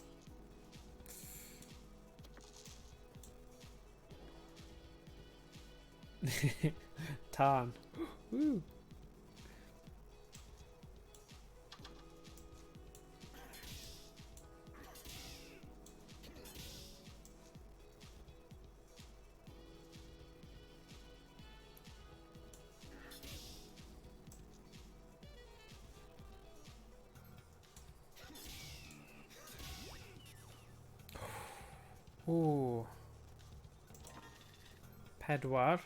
Tân. Woo! Ooh. Pedwar.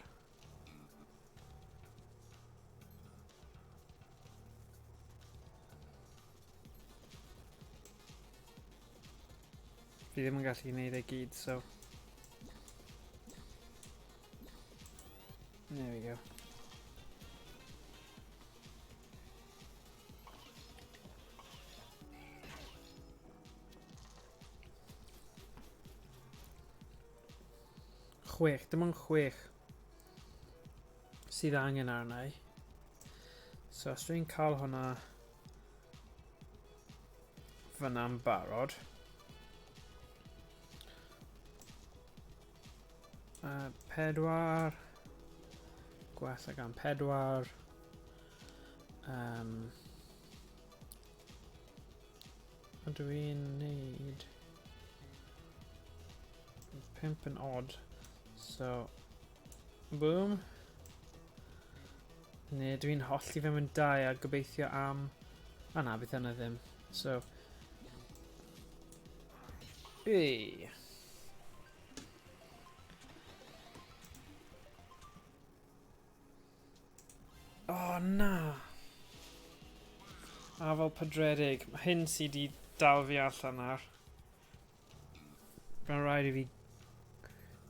Fi ddim yn gallu gwneud e gyd, so... There we go. Chwech, dim ond chwech sydd angen arna i. So os dwi'n cael hwnna fyna'n barod. 4. Gwella gan 4. Ydw i'n neud 5 yn odd. So, boom. Neu dwi'n holli fe mewn 2 a gobeithio am... O na, bydd hynna ddim. So... Ei. O, oh, na! A fel pydredig. Hyn sydd wedi dal fi allan ar. Mae'n rhaid i fi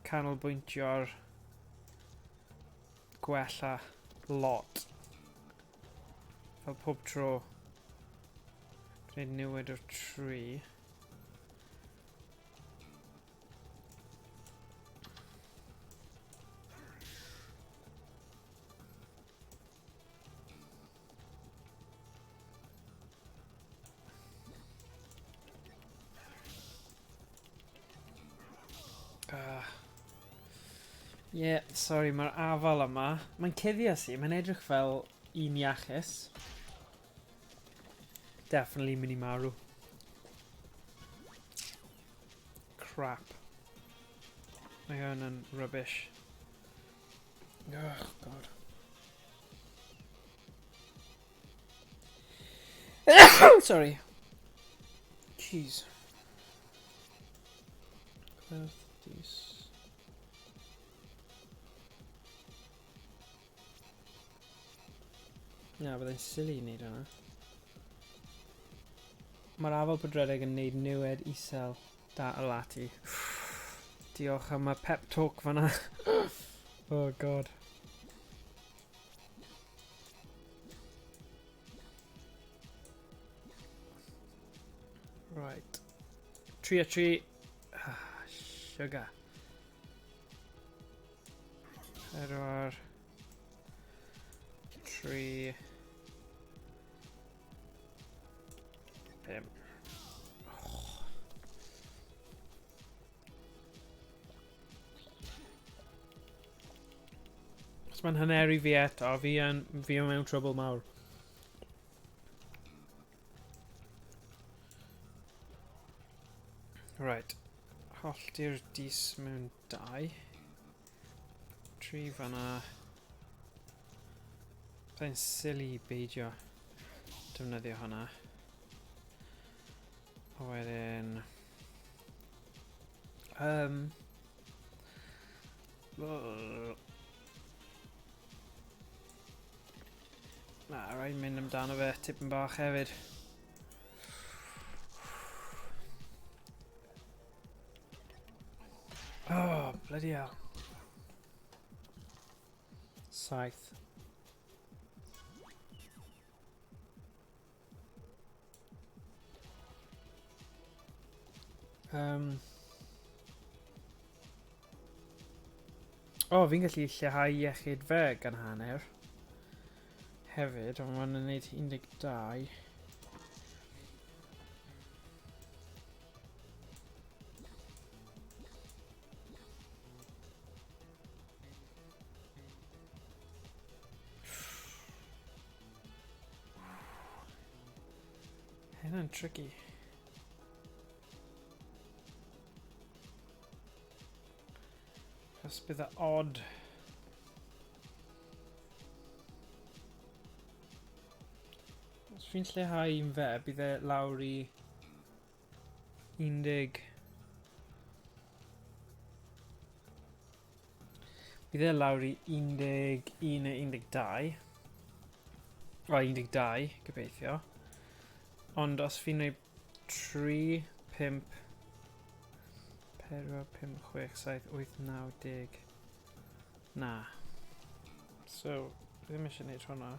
canolbwyntio ar gwella lot. Fel pob tro. Gwneud newid o'r 3. Yeah, sorry, mae'r afal yma. Mae'n cuddio si, mae'n edrych fel un iachus. Definitely mynd i marw. Crap. Mae hwn yn rubbish. Oh, God. Sorry. Jeez. Dis. Na, byddai'n silly i wneud hwnna. Mae'r afal pydredeg yn neud niwed isel da y lati. Diolch am y pep talk fanna. Oh god. Right. 3 a 3. Ah, sugar. 4. 3. 5. Oh. Os mae'n haneru fi eto, fi yn, fi yn mewn trouble mawr. Right. Hollti'r dis mewn 2. 3 fanna. Byddai'n silly beidio defnyddio hwnna. A wedyn... Na, rhaid mynd amdano fe tipyn bach hefyd. Oh, bloody hell. 7. O, fi'n gallu lleihau iechyd fe gan hanner. Hefyd, ond mae'n gwneud 12. Hynna'n tricky. Chos bydd e odd. Os fi'n lleihau un fe, bydd e lawr i 10. Bydd e lawr i 11 neu 12. O, 12, gobeithio. Ond os fi'n gwneud 3, 5, 4, 5, 6, 7, 8, 9, 10. Na. So, ddim eisiau gwneud hwnna.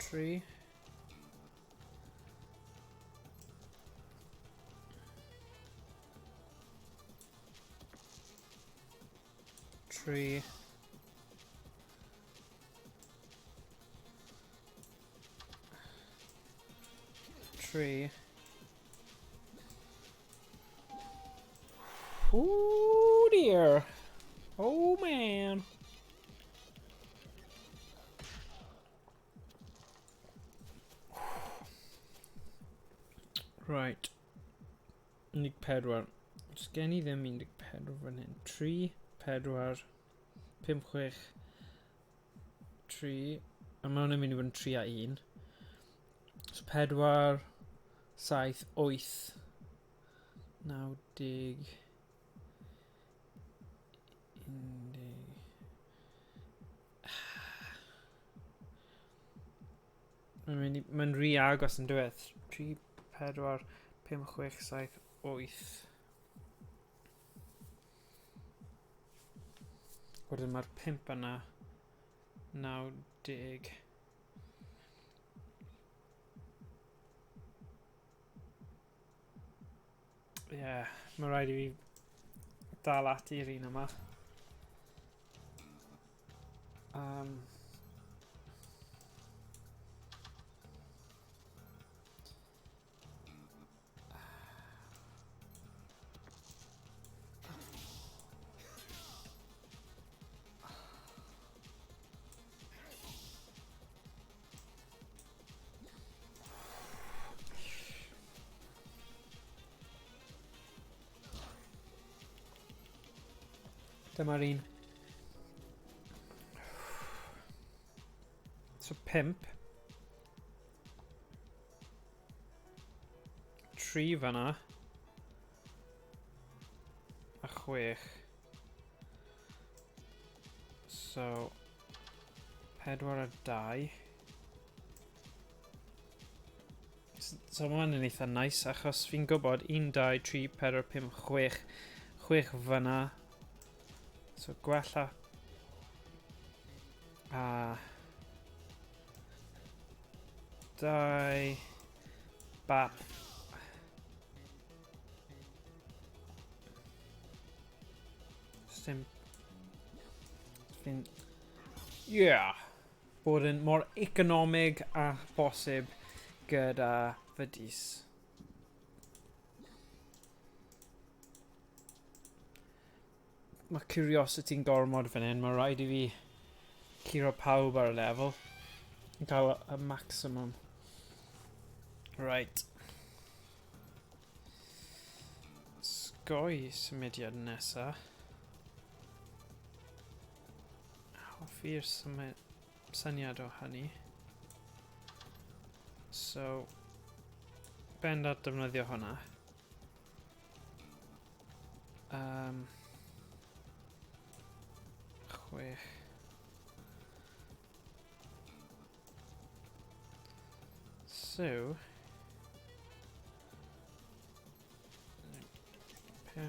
3. 3. 3. Oh dear. Oh man. Right. 14. Does gen i ddim 14 fan hyn. 3, 4, 5, 6, 3. A mae hwnna'n mynd i fod yn 3 a 1. So 4, 7, 8, 9, 10, 11. Mae'n mynd i... Mae'n rhy agos yn dweud. 3, 4, 5, 6, 7, 8. Wedyn mae'r 5 yna. 9, 10. Ie, yeah, mae rhaid i fi dal ati i'r un yma. Dyma'r un. So 5. 3 fanna. A 6. So, 4 a 2. So mae hwn yn eitha nice achos fi'n gwybod 1, 2, 3, 4, 5, 6. 6 fyna. So gwella. A... 2... Bap. Dim... Fi'n... Yeah! Bod yn mor economig a bosib gyda fy dis. Mae curiosity'n gormod fan hyn, mae rhaid i fi curo pawb ar y lefel. Yn cael y maximum. Right. Sgoi symudiad nesa. Hoffi'r syniad o hynny. So, bendant defnyddio hwnna. 6. So, 5.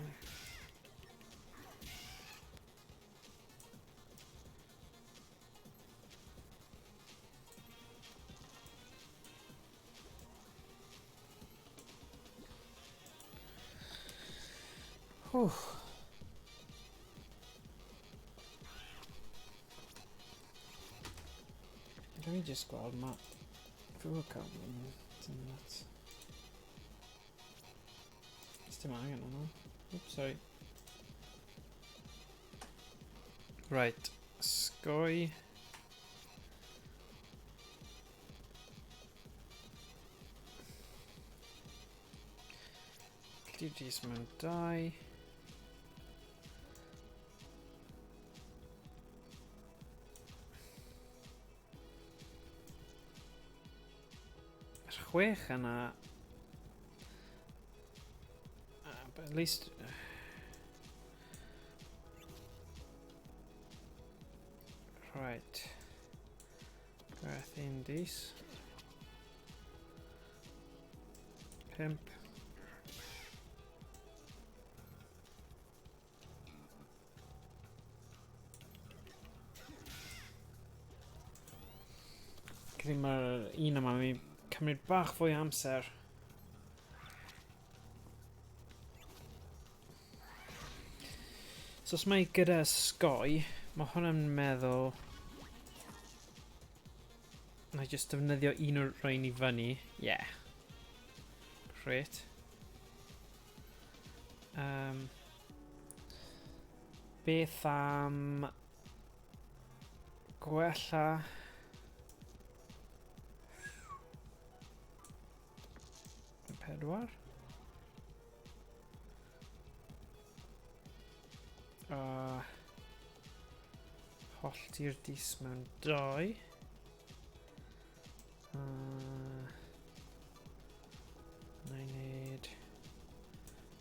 Whew. Let me just gweld ma... Fw cael yn nuts. Dim angen hwnna. Oops, sorry. Right, sgoi. Hollti'r dis mewn 2. Yr 6 yna... But at least... Right. Gwerth un dis. 5. Credu mae'r un yma mi cymryd bach fwy o amser. So os mae gyda sgoi, mae hwnna'n meddwl... Na i jyst defnyddio un o'r rhain i fyny. Yeah. Great. Beth am gwella 4? A hollti'r dis mewn 2. Na i wneud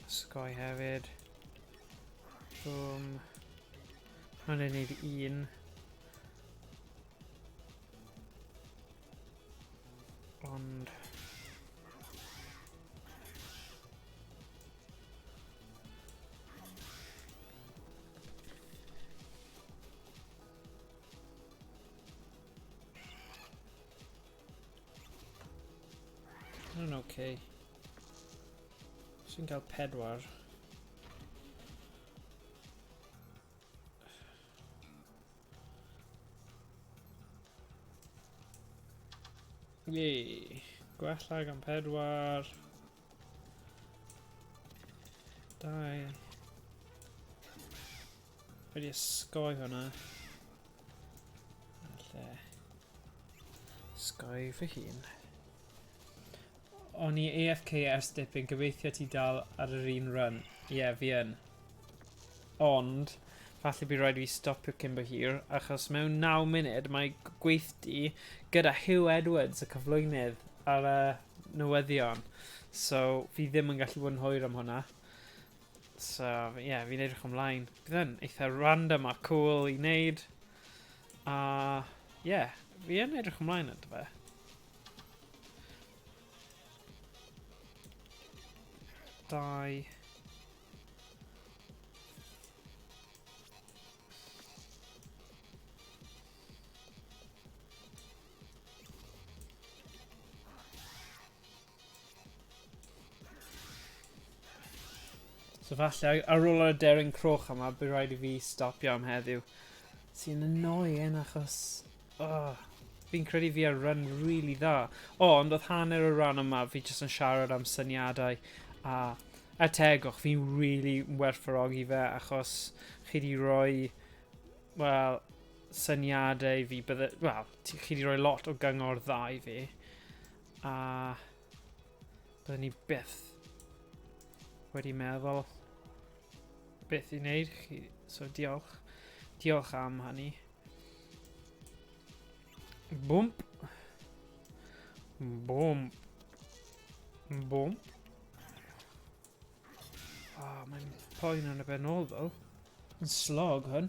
ysgoi hefyd. Boom. Mae'n ei wneud 1. Ond... Mae'n okay. Sy'n cael 4. Yay. Gwella gan 4. 2. Wedi ysgoi hwnna. Falle. Ysgoi fy hun. O'n i AFK ers dipyn, gobeithio ti dal ar yr un run. Ie, yeah, fi yn. Ond, falle bydd rhaid i fi stopio cyn bo hir, achos mewn 9 munud mae gweithdy gyda Huw Edwards, y cyflwynydd, ar y newyddion. So, fi ddim yn gallu bod yn hwyr am hwnna. So, ie, yeah, fi'n edrych ymlaen. Bydd yn eitha random a cool i wneud. A, ie, yeah, fi yn edrych ymlaen ato fe. 2. So falle, ar ôl yr aderyn croch yma, bydd rhaid i fi stopio am heddiw. Sy'n annoying achos... Oh, fi'n credu fi ar run really dda. O, ond oedd hanner y rhan yma, fi jyst yn siarad am syniadau a er tegwch, fi'n really werthfawrogi fe achos chi di roi, wel, syniadau fi, bydde, wel, chi di roi lot o gyngor dda i fi. A byddwn ni byth wedi meddwl beth i wneud. Chi, so diolch. Diolch am hynny. Bwmp. Bwmp. Bwmp. Oh, mae'n poen yn y ben ôl, ddo. Yn slog, hwn.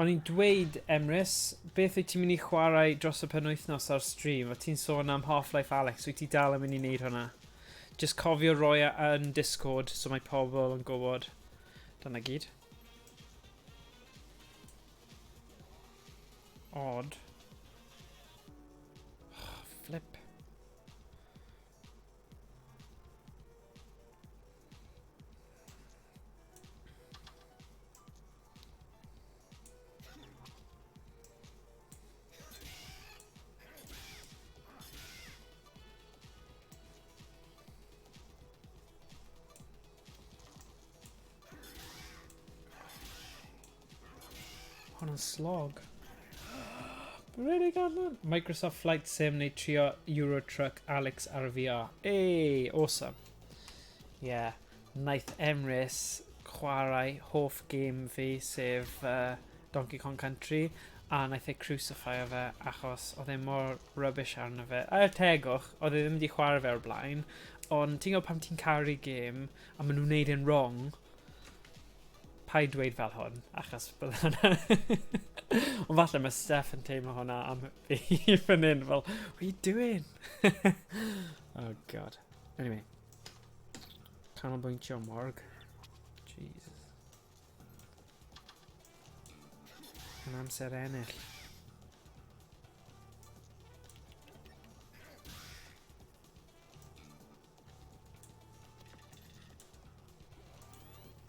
O'n i'n dweud, Emrys, beth wyt ti'n mynd i chwarae dros y penwythnos ar stream? O ti'n sôn am Half-Life Alyx, wyt ti dal yn mynd i wneud hwnna? Just cofio roi e yn Discord, so mae pobl yn gwybod. Dyna gyd. Odd. Oh, flip. Hwn yn slog. Really gallwn. Microsoft Flight Sim neu trio Euro Truck Alex ar y VR. Hey, awesome. Yeah. Naeth Emrys chwarae hoff game fi, sef Donkey Kong Country, a naeth e crucify fe achos oedd e mor rubbish arno fe. A er tegwch, oedd e ddim wedi chwarae fe o'r blaen, ond ti'n gwybod pam ti'n caru game a maen nhw'n neud e'n wrong, paid dweud fel hwn, achos bydde hwnna... Ond falle mae Steph yn teimlo hwnna am fi fan hyn, fel, what are you doing? oh god. Anyway. Canolbwyntio morg. Jesus. Yn amser ennill.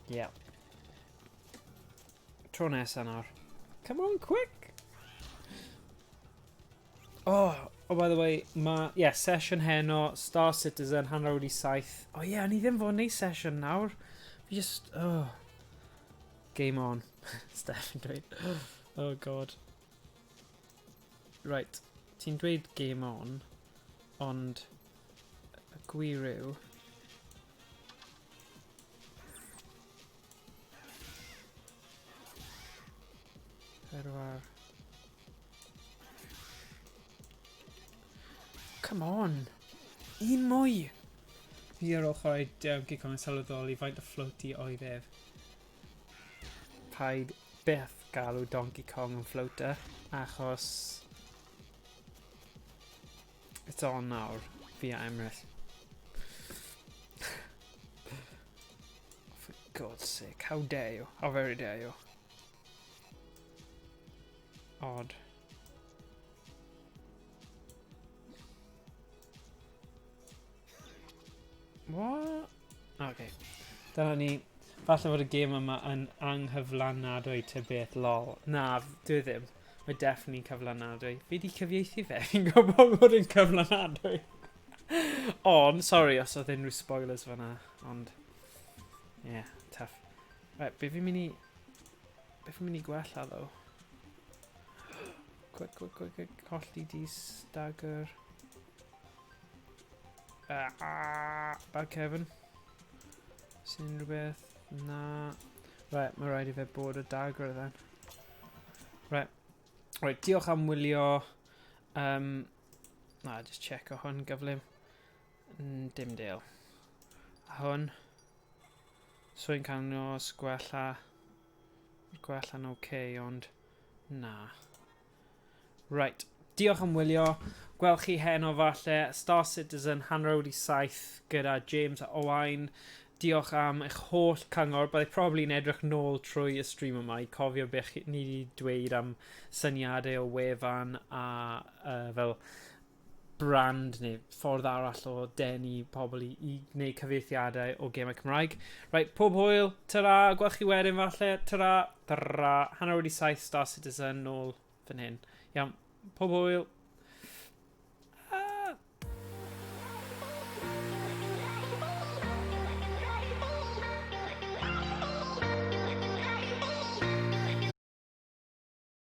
Yeah. Tro nesa nawr. Come on, quick! Oh, oh by the way, ma, yeah, session heno, Star Citizen, 7:30. Oh yeah, ni ddim fod yn neud session nawr. Fi just, oh. Game on. Steph yn dweud. Oh god. Right, ti'n dweud game on, ond y gwir yw... Pedwar. Come on! Un mwy! Fi ar ôl chwarae Donkey Kong yn sylweddoli faint o floaty oedd ef. Paid byth galw Donkey Kong yn floater, achos... It's on nawr, fi a Emrys. For God's sake, how dare you? How very dare you? Odd. What? Okay. Dyna ni. Falle fod y gêm yma yn anghyflanadwy ty beth lol. Na, dwi e ddim. Mae definitely cyflanadwy. Fi di cyfieithu fe, fi'n gwybod bod yn cyflanadwy. Ond, sorry os oedd unrhyw spoilers fyna, ond... Yeah, tough. Right, be fi'n mynd i... Be fi'n mynd i gwella, though? Quick, quick, quick, quick. Colli di stagger. Ah, bad Kevin. Sy'n unrhyw beth? Na. Right, mae rhaid i fe bod y dagger then. Right. Right, diolch am wylio. Um, na, just check o hwn gyflym. Dim deal. A hwn. Swy'n canos, gwella. Gwella'n oce, okay, ond na. Right, diolch am wylio. Gwel chi heno falle, Star Citizen, 7:30 gyda James a Owain. Diolch am eich holl cyngor. Byddai probably yn edrych nôl trwy y stream yma i cofio beth ni wedi dweud am syniadau o wefan a fel brand neu ffordd arall o denu pobl i, i gwneud cyfieithiadau o gemau Cymraeg. Right, pob hwyl, ta-ra, gwelch chi wedyn falle, ta-ra, ta-ra, 7:30 Star Citizen nôl fan hyn. Iawn, pob hwyl.